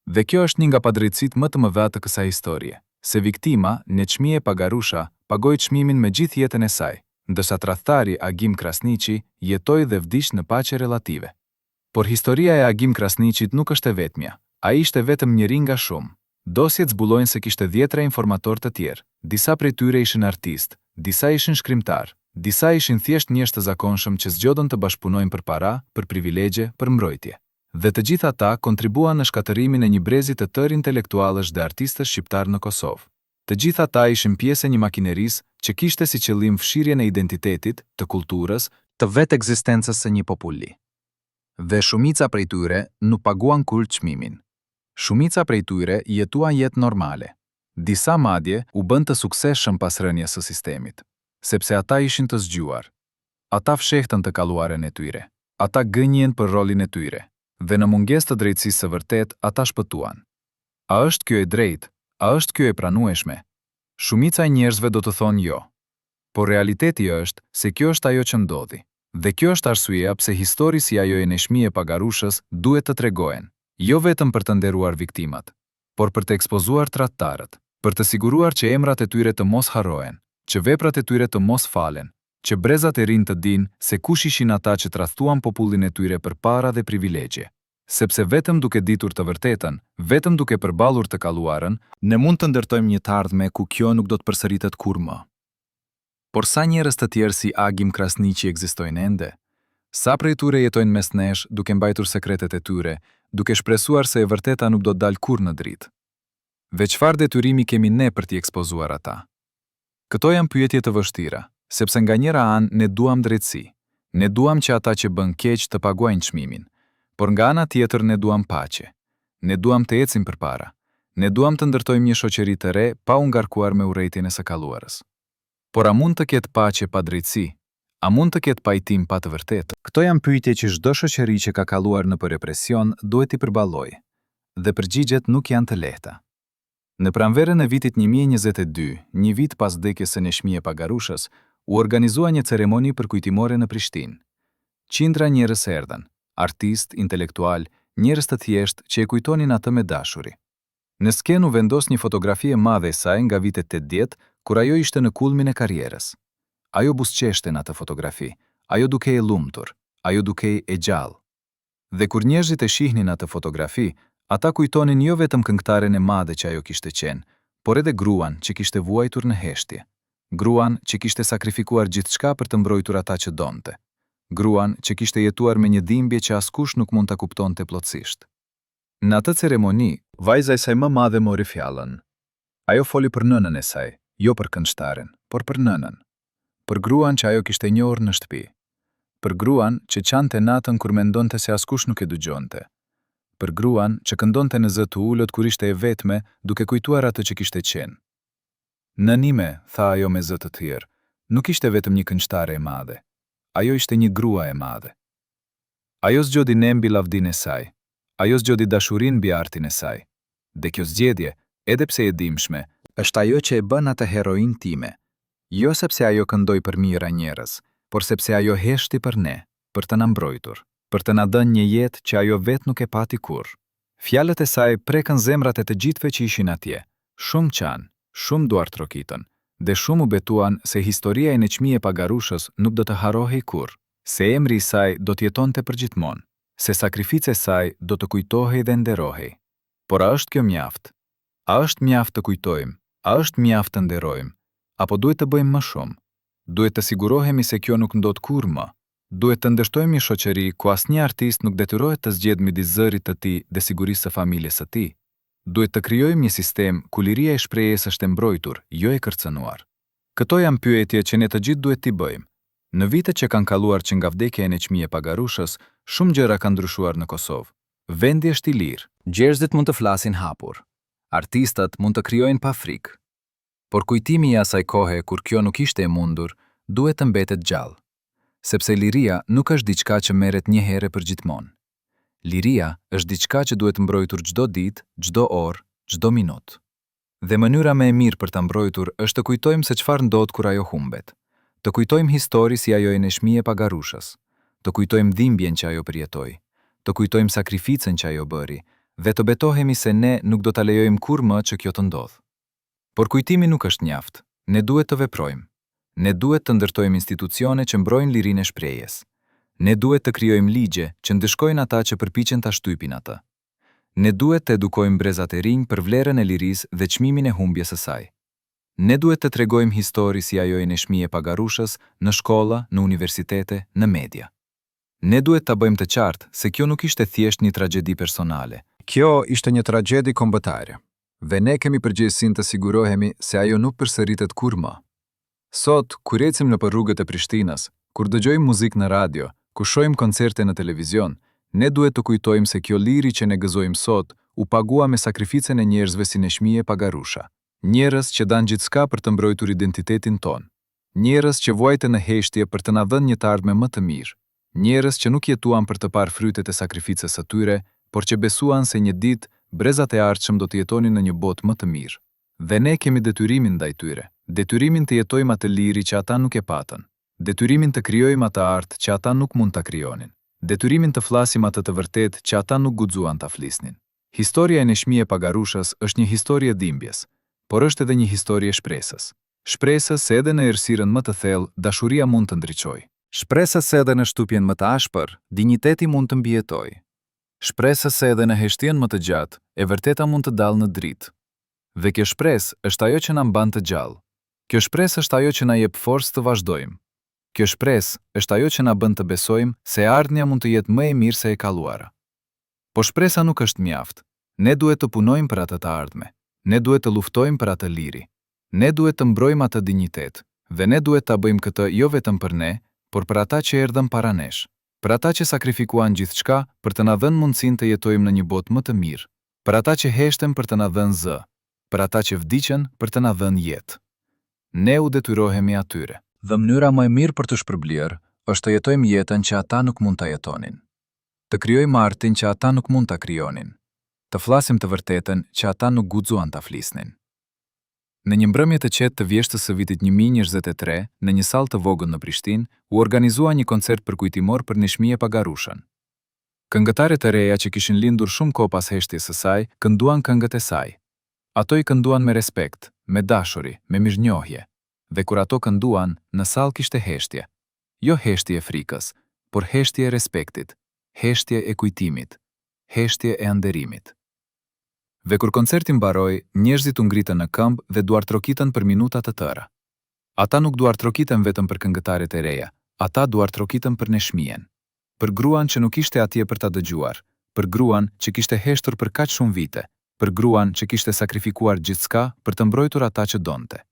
Dhe kjo është një nga padrejtësitë më të mëdha të kësaj historie, se viktima, Nexhmije Pagarusha, pagoi çmimin me gjithë jetën e saj, ndërsa tradhtari Agim Krasniqi jetoi dhe vdiq në paqe relative. Por historia e Agim Krasniqit nuk është e vetmja, ai ishte vetëm njëri nga shumë. Dosjet zbulojnë se kishte dhjetëra informatorë të tjerë, disa prej tyre ishin artistë, disa ishin shkrimtarë, disa ishin thjesht njerëz të zakonshëm që zgjodhën të bashkëpunojnë për para, për privilegje, për mbrojtje. Dhe të gjithë ata kontribuan në shkatërrimin e një brezi të tërë intelektualësh dhe artistësh shqiptarë në Kosovë. Të gjithë ata ishin pjesë e një makinerisë që kishte si qëllim fshirjen e identitetit, të kulturës, të vetë ekzistencës së një populli. Dhe shumica prej tyre nuk paguan kurrë çmimin. Shumica prej tyre jetuan jetë normale. Disa madje u bënë të suksesshëm pas rënies së sistemit. Sepse ata ishin të zgjuar. Ata fshehtën të kaluarën e tyre. Ata gënjyen për rolin e tyre. Dhe në mungesë të drejtësisë së vërtetë, ata shpëtuan. A është kjo e drejtë? A është kjo e pranueshme? Shumica e njerëzve do të thonë jo. Por realiteti është se kjo është ajo që ndodhi. Dhe kjo është arsyeja pse histori si ajo e Nexhmije Pagarushës duhet të tregohen, jo vetëm për të nderuar viktimat, por për të ekspozuar tradhtarët, për të siguruar që emrat e tyre të mos harrohen, që veprat e tyre të mos falen, që brezat e rinj të dinë se kush ishin ata që tradhtuan popullin e tyre për para dhe privilegje. Sepse vetëm duke ditur të vërtetën, vetëm duke përballur të kaluarën, ne mund të ndërtojmë një të ardhme ku kjo nuk do të përsëritet kurrë më. Por sa njerëz të tjerë si Agim Krasniqi ekzistojnë ende? Sa prej tyre jetojnë mes nesh duke mbajtur sekretet e tyre, duke shpresuar se e vërteta nuk do të dalë kurrë në dritë? Dhe çfarë detyrimi kemi ne për t'i ekspozuar ata? Këto janë pyetje të vështira, sepse nga njëra anë ne duam drejtësi. Ne duam që ata që bënë keq të paguajnë çmimin. Por nga ana tjetër ne duam paqe. Ne duam të ecim përpara. Ne duam të ndërtojmë një shoqëri të re pa u ngarkuar me urrejtjen e së kaluarës. Por a mund të ketë paqe pa drejtësi? A mund të ketë pajtim pa të vërtetë? Këto janë pyetje që çdo shoqëri që ka kaluar nëpër represion duhet t'i përballojë. Dhe përgjigjet nuk janë të lehta. Në pranverën e vitit 1022, një vit pas vdekjes së Nexhmije Pagarushës, u organizua një ceremoni përkujtimore në Prishtinë. Qindra njerëz erdhën, artistë, intelektualë, njerëz të thjeshtë që e kujtonin atë me dashuri. Në skenë u vendos një fotografi e madhe e saj nga vitet 80, kur ajo ishte në kulmin e karrierës. Ajo buzëqeshte në atë fotografi, ajo dukej e lumtur, ajo dukej e gjallë. Dhe kur njerëzit e shihnin atë fotografi, ata kujtonin jo vetëm këngëtaren e madhe që ajo kishte qenë, por edhe gruan që kishte vuajtur në heshtje. Gruan që kishte sakrifikuar gjithçka për të mbrojtur ata që donte. Gruan që kishte jetuar me një dhimbje që askush nuk mund ta kuptonte plotësisht. Në atë ceremoni, vajza e saj më madhe mori fjalën. Ajo foli për nënën e saj, jo për këngëtaren, por për nënën. Për gruan që ajo kishte njohur në shtëpi. Për gruan që qante natën kur mendonte se askush nuk e dëgjonte. Për gruan që këndonte në zë të ulët kur ishte e vetme, duke kujtuar atë që kishte qenë. Nëna ime, tha ajo me zë të thyer, nuk ishte vetëm një këngëtare e madhe. Ajo ishte një grua e madhe. Ajo zgjodhi ne mbi lavdinë e saj. Ajo zgjodhi dashurinë mbi artin e saj. Dhe kjo zgjedhje, edhe pse e dhimbshme, është ajo që e bën atë heroinë time. Jo sepse ajo këndoi për mijëra njerëz, por sepse ajo heshti për ne, për të na mbrojtur, për të na dhënë një jetë që ajo vetë nuk e pati kurrë. Fjalët e saj prekën zemrat e të gjithëve që ishin atje. Shumë qanë, shumë duartrokitën, dhe shumë u betuan se historia e Nexhmije Pagarushës nuk do të harrohej kurrë, se emri i saj do të jetonte përgjithmonë, se sakrifica e saj do të kujtohej dhe nderohej. Por a është kjo mjaft? A është mjaft të kujtojmë? A është mjaft të nderojmë? Apo duhet të bëjmë më shumë? Duhet të sigurohemi se kjo nuk ndodh kurrë më. Duhet të ndërtojmë një shoqëri ku asnjë artist nuk detyrohet të zgjedhë midis zërit të tij dhe sigurisë së familjes së tij. Duhet të krijojmë një sistem ku liria e shprehjes është e mbrojtur, jo e kërcënuar. Këto janë pyetje që ne të gjithë duhet t'i bëjmë. Në vitet që kanë kaluar që nga vdekja e Nexhmije Pagarushës, shumë gjëra kanë ndryshuar në Kosovë. Vendi është i lirë. Njerëzit mund të flasin hapur. Artistët mund të krijojnë pa frikë. Por kujtimi i asaj kohe kur kjo nuk ishte e mundur, duhet të mbetet gjallë. Sepse liria nuk është diçka që merret një herë e përgjithmonë. Liria është diçka që duhet mbrojtur çdo ditë, çdo orë, çdo minutë. Dhe mënyra më e mirë për ta mbrojtur është të kujtojmë se çfarë ndodh kur ajo humbet. Të kujtojmë histori si ajo e Nexhmije Pagarushës. Të kujtojmë dhimbjen që ajo përjetoi. Të kujtojmë sakrificën që ajo bëri dhe të betohemi se ne nuk do ta lejojmë kurrë më që kjo të ndodhë. Por kujtimi nuk është mjaft. Ne duhet të veprojmë. Ne duhet të ndërtojmë institucione që mbrojnë lirinë e shprehjes. Ne duhet të krijojmë ligje që ndëshkojnë ata që përpiqen ta shtypin atë. Ne duhet të edukojmë brezat e rinj për vlerën e lirisë dhe çmimin e humbjes së saj. Ne duhet të tregojmë histori si ajo e Nexhmije Pagarushës në shkolla, në universitete, në media. Ne duhet ta bëjmë të qartë se kjo nuk ishte thjesht një tragjedi personale. Kjo ishte një tragjedi kombëtare dhe ne kemi përgjegjësinë të sigurohemi se ajo nuk përsëritet kurrë më. Sot, kur ecim nëpër rrugët e Prishtinës, kur dëgjojmë muzikë në radio, kur shohim koncerte në televizion, ne duhet të kujtojmë se kjo liri që ne gëzojmë sot u pagua me sakrificën e njerëzve si Nexhmije Pagarusha. Njerëz që dhanë gjithçka për të mbrojtur identitetin tonë. Njerëz që vuajtën në heshtje për të na dhënë një të ardhme më të mirë. Njerëz që nuk jetuan për të parë frytet e sakrificës së tyre, por që besuan se një ditë, brezat e ardhshëm do të jetonin në një botë më të mirë. Dhe ne kemi detyrimin ndaj tyre. Detyrimin të jetojmë atë liri që ata nuk e patën. Detyrimin të krijojmë atë art që ata nuk mund ta krijonin. Detyrimin të flasim atë të vërtetë që ata nuk guxuan ta flisnin. Historia e Nexhmije Pagarushës është një histori e dhimbjes, por është edhe një histori e shpresës. Shpresës se edhe në errësirën më të thellë, dashuria mund të ndriçojë. Shpresës se edhe në shtypjen më të ashpër, dinjiteti mund të mbijetojë. Shpresës se edhe në heshtjen më të gjatë, e vërteta mund të dalë në dritë. Dhe kjo shpresë është ajo që na mban të gjallë. Kjo shpresë është ajo që na jep forcë të vazhdojmë. Kjo shpresë është ajo që na bën të besojmë se e ardhmja mund të jetë më e mirë se e kaluara. Po shpresa nuk është mjaft. Ne duhet të punojmë për atë të ardhme. Ne duhet të luftojmë për atë liri. Ne duhet të mbrojmë atë dinjitet. Dhe ne duhet ta bëjmë këtë jo vetëm për ne, por për ata që erdhën para nesh. Për ata që sakrifikuan gjithçka për të na dhënë mundësinë të jetojmë në një botë më të mirë. Për ata që heshtën për të na dhënë zë. Për ata që vdiqën për të na dhënë jetë. Ne u detyrohemi atyre. Dhe mënyra më e mirë për të shpërblyer është të jetojmë jetën që ata nuk mund ta jetonin. Të krijojmë artin që ata nuk mund ta krijonin. Të flasim të vërtetën që ata nuk guxuan ta flisnin. Në një mbrëmje të qetë të vjeshtës së vitit 1023, në një sallë të vogël në Prishtinë, u organizua një koncert përkujtimor për Nexhmije Pagarushën. Këngëtare të reja që kishin lindur shumë kohë pas heshtjes së saj, kënduan këngët e saj. Ato i kënduan me respekt, me dashuri, me mirënjohje. Dhe kur ato kënduan, në sallë kishte heshtje. Jo heshtje e frikës, por heshtje e respektit, heshtje e kujtimit, heshtje e nderimit. Dhe kur koncerti mbaroi, njerëzit u ngritën në këmbë dhe duartrokitën për minuta të tëra. Ata nuk duartrokitën vetëm për këngëtaret e reja, ata duartrokitën për Nexhmijen. Për gruan që nuk ishte atje për ta dëgjuar, për gruan që kishte heshtur për kaq shumë vite, për gruan që kishte sakrifikuar gjithçka për të mbrojtur ata që donte.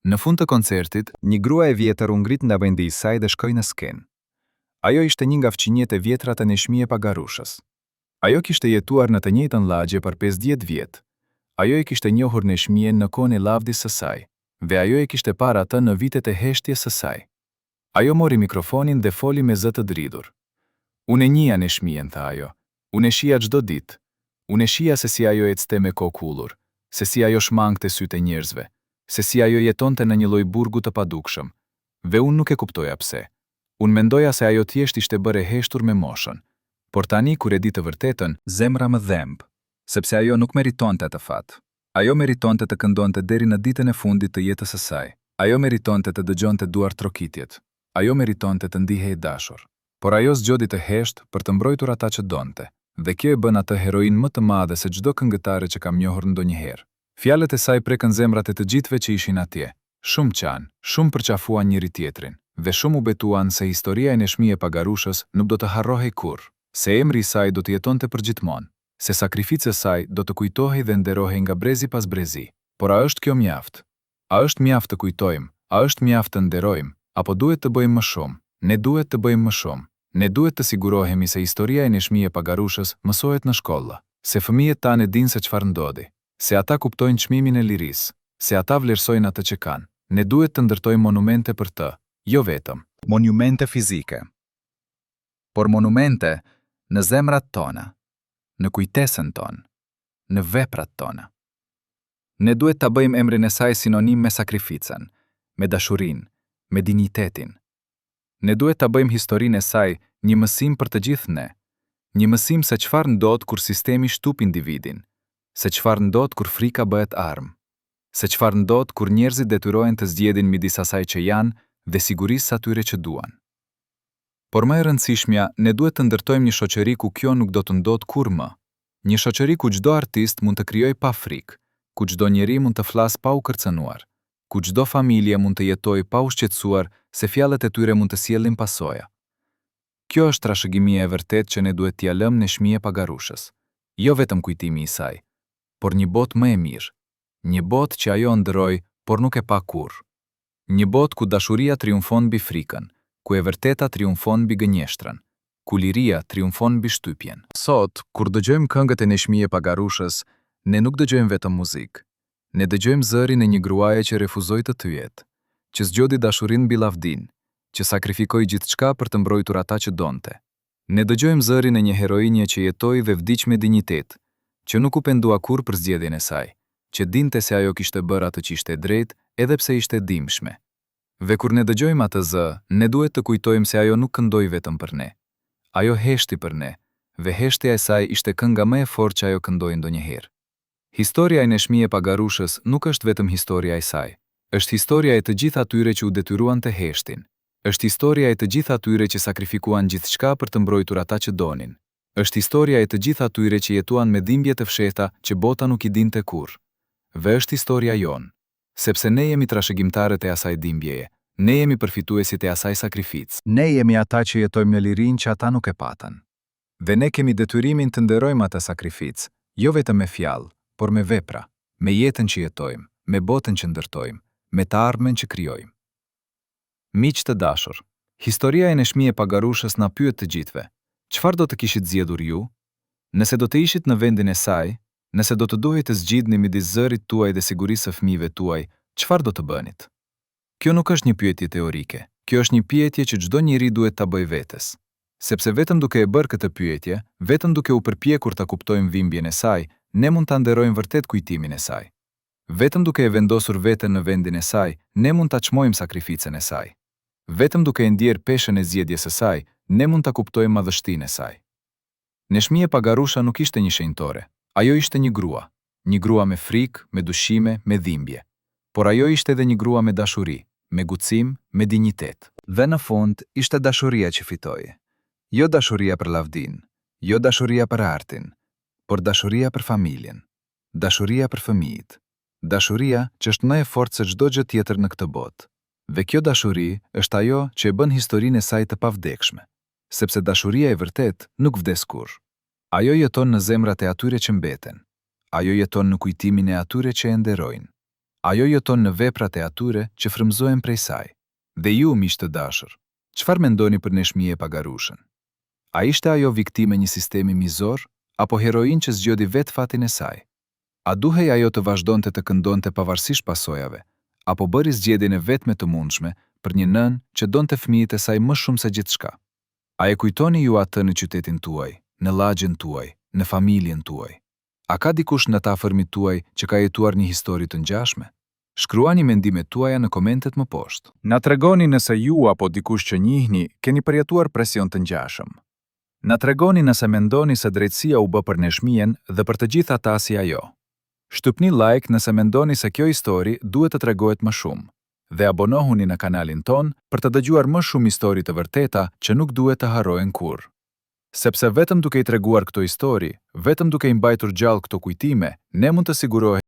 Në fund të koncertit, Një grua e vjetër u ngrit nga vendi i saj dhe shkoi në skenë. Ajo ishte një nga fqinjet e vjetra të Nexhmije Pagarushës. Ajo kishte jetuar në të njëjtën lagje për 50 vjet. Ajo e kishte njohur Nexhmijen në kohën e lavdisë së saj, dhe ajo e kishte parë atë në vitet e heshtjes së saj. Ajo mori mikrofonin dhe foli me zë të dridhur. Unë e njihja Nexhmijen, tha ajo. Unë e shihja çdo ditë. Unë e shihja se si ajo ecte me kokë ulur, se si ajo shmangte sytë e njerëzve, se si ajo jetonte në një lloj burgu të padukshëm. Dhe unë nuk e kuptoja pse. Unë mendoja se ajo thjesht ishte bërë e heshtur me moshën. Por tani kur e di të vërtetën, zemra më dhemb, sepse ajo nuk meritonte atë fat. Ajo meritonte të këndonte deri në ditën e fundit të jetës së saj. Ajo meritonte të dëgjonte duartrokitjet. Ajo meritonte të ndihej e dashur. Por ajo zgjodhi të heshtë për të mbrojtur ata që donte. Dhe kjo e bën atë heroinë më të madhe se çdo këngëtare që kam njohur ndonjëherë. Fjalët e saj prekën zemrat e të gjithëve që ishin atje. Shumë qanë, shumë përqafuan njëri-tjetrin, dhe shumë u betuan se historia e Nexhmije Pagarushës nuk do të harrohej kurrë, se emri i saj do të jetonte përgjithmonë, se sakrifica e saj do të kujtohej dhe nderohej nga brezi pas brezi. Por a është kjo mjaft? A është mjaft të kujtojmë, a është mjaft të nderojmë, apo duhet të bëjmë më shumë? Ne duhet të bëjmë më shumë. Ne duhet të sigurohemi se historia e Nexhmije Pagarushës mësohet në shkolla, se fëmijët tanë e dinë se çfarë ndodhi, se ata kuptojnë çmimin e lirisë, se ata vlerësojnë atë që kanë. Ne duhet të ndërtojmë monumente për të, jo vetëm. Monumente fizike, por monumente në zemrat tona, në kujtesën tonë, në veprat tona. Ne duhet ta bëjmë emrin e saj sinonim me sakrificën, me dashurinë, me dinjitetin. Ne duhet ta bëjmë historinë e saj një mësim për të gjithë ne, një mësim se çfarë ndodh kur sistemi shtyp individin, se çfarë ndodh kur frika bëhet armë, se çfarë ndodh kur njerëzit detyrohen të zgjedhin midis asaj që janë dhe sigurisë së atyre që duan. Por më e rëndësishmja, ne duhet të ndërtojmë një shoqëri ku kjo nuk do të ndodhë kurrë më. Një shoqëri ku çdo artist mund të krijojë pa frikë, ku çdo njeri mund të flasë pa u kërcënuar, ku çdo familje mund të jetojë pa u shqetësuar se fjalët e tyre mund të sjellin pasoja. Kjo është trashëgimia e vërtetë që ne duhet t'ia lëmë Nexhmije Pagarushës. Jo vetëm kujtimi i saj, por një botë më e mirë. Një botë që ajo ëndërroi, por nuk e pa kurrë. Një botë ku dashuria triumfon mbi frikën, ku e vërteta triumfon mbi gënjeshtrën, ku liria triumfon mbi shtypjen. Sot, kur dëgjojmë këngët e Nexhmije Pagarushës, ne nuk dëgjojmë vetëm muzikë. Ne dëgjojmë zërin e një gruaje që refuzoi të thyhet, që zgjodhi dashurinë mbi lavdinë, që sakrifikoi gjithçka për të mbrojtur ata që donte. Ne dëgjojmë zërin e një heroinje që jetoi dhe vdiq me dinjitet, që nuk u pendua kurrë për zgjedhjen e saj, që dinte se ajo kishte bërë atë që ishte e drejtë edhe pse ishte e dhimbshme. Dhe kur ne dëgjojmë atë zë, ne duhet të kujtojmë se ajo nuk këndoi vetëm për ne. Ajo heshti për ne, dhe heshtja e saj ishte kënga më e fortë që ajo këndoi ndonjëherë. Historia e Nexhmije Pagarushës nuk është vetëm historia e saj. Është historia e të gjithë atyre që u detyruan të heshtin. Është historia e të gjithë atyre që sakrifikuan gjithçka për të mbrojtur ata që donin. Është historia e të gjithë atyre që jetuan me dhimbje të fshehta që bota nuk i dinte kurrë. Dhe është historia jonë. Sepse ne jemi trashëgimtarët e asaj dhimbjeje, ne jemi përfituesit e asaj sakrifice. Ne jemi ata që jetojmë në lirinë që ata nuk e patën. Dhe ne kemi detyrimin të nderojmë atë sakrificë, jo vetëm me fjalë, por me vepra, me jetën që jetojmë, me botën që ndërtojmë, me të ardhmen që krijojmë. Miq të dashur, historia e Nexhmije Pagarushës na pyet të gjithëve, çfarë do të kishit zgjedhur ju? Nëse do të ishit në vendin e saj, nëse do të duhej të zgjidhni midis zërit tuaj dhe sigurisë së fëmijëve tuaj, çfarë do të bënit? Kjo nuk është një pyetje teorike, kjo është një pyetje që çdo njeri duhet ta bëjë vetes. Sepse vetëm duke e bërë këtë pyetje, vetëm duke u përpjekur ta kuptojmë dhimbjen e saj, ne mund ta nderojmë vërtet kujtimin e saj. Vetëm duke e vendosur veten në vendin e saj, ne mund ta çmojmë sakrificën e saj. Vetëm duke e ndjerë peshën e zgjedhjes së saj, ne mund ta kuptojmë madhështinë e saj. Nexhmije Pagarusha nuk ishte një shenjtore, ajo ishte një grua. Një grua me frikë, me dyshime, me dhimbje. Por ajo ishte edhe një grua me dashuri, me guxim, me dinjitet. Dhe në fund, ishte dashuria që fitoi. Jo dashuria për lavdinë, jo dashuria për artin, por dashuria për familjen, dashuria për fëmijët, dashuria që është më e fortë se çdo gjë tjetër në këtë botë. Dhe kjo dashuri është ajo që e bën historinë e saj të pavdekshme. Sepse dashuria e vërtetë nuk vdes kurrë. Ajo jeton në zemrat e atyre që mbeten. Ajo jeton në kujtimin e atyre që e nderojnë. Ajo jeton në veprat e atyre që frymëzohen prej saj. Dhe ju, miq të dashur, çfarë mendoni për Nexhmije Pagarushën? A ishte ajo viktimë e një sistemi mizor, apo heroinë që zgjodhi vetë fatin e saj? A duhej ajo të vazhdonte të këndonte pavarësisht pasojave, apo bëri zgjedhjen e vetme të mundshme për një nënë që donte fëmijët e saj më shumë se gjithçka? A e kujtoni ju atë në qytetin tuaj, në lagjen tuaj, në familjen tuaj? A ka dikush nga të afërmit tuaj që ka jetuar një histori të ngjashme? Shkruani mendimet tuaja në komentet më poshtë. Na tregoni nëse ju apo dikush që njihni keni përjetuar presion të ngjashëm. Na tregoni nëse mendoni se drejtësia u bë për Nexhmijen dhe për të gjithë ata si ajo. Shtypni like nëse mendoni se kjo histori duhet të tregohet më shumë dhe abonohuni në kanalin tonë për të dëgjuar më shumë histori të vërteta që nuk duhet të harrohen kurrë. Sepse vetëm duke i treguar këto histori, vetëm duke i mbajtur gjallë këto kujtime, ne mund të sigurohemi.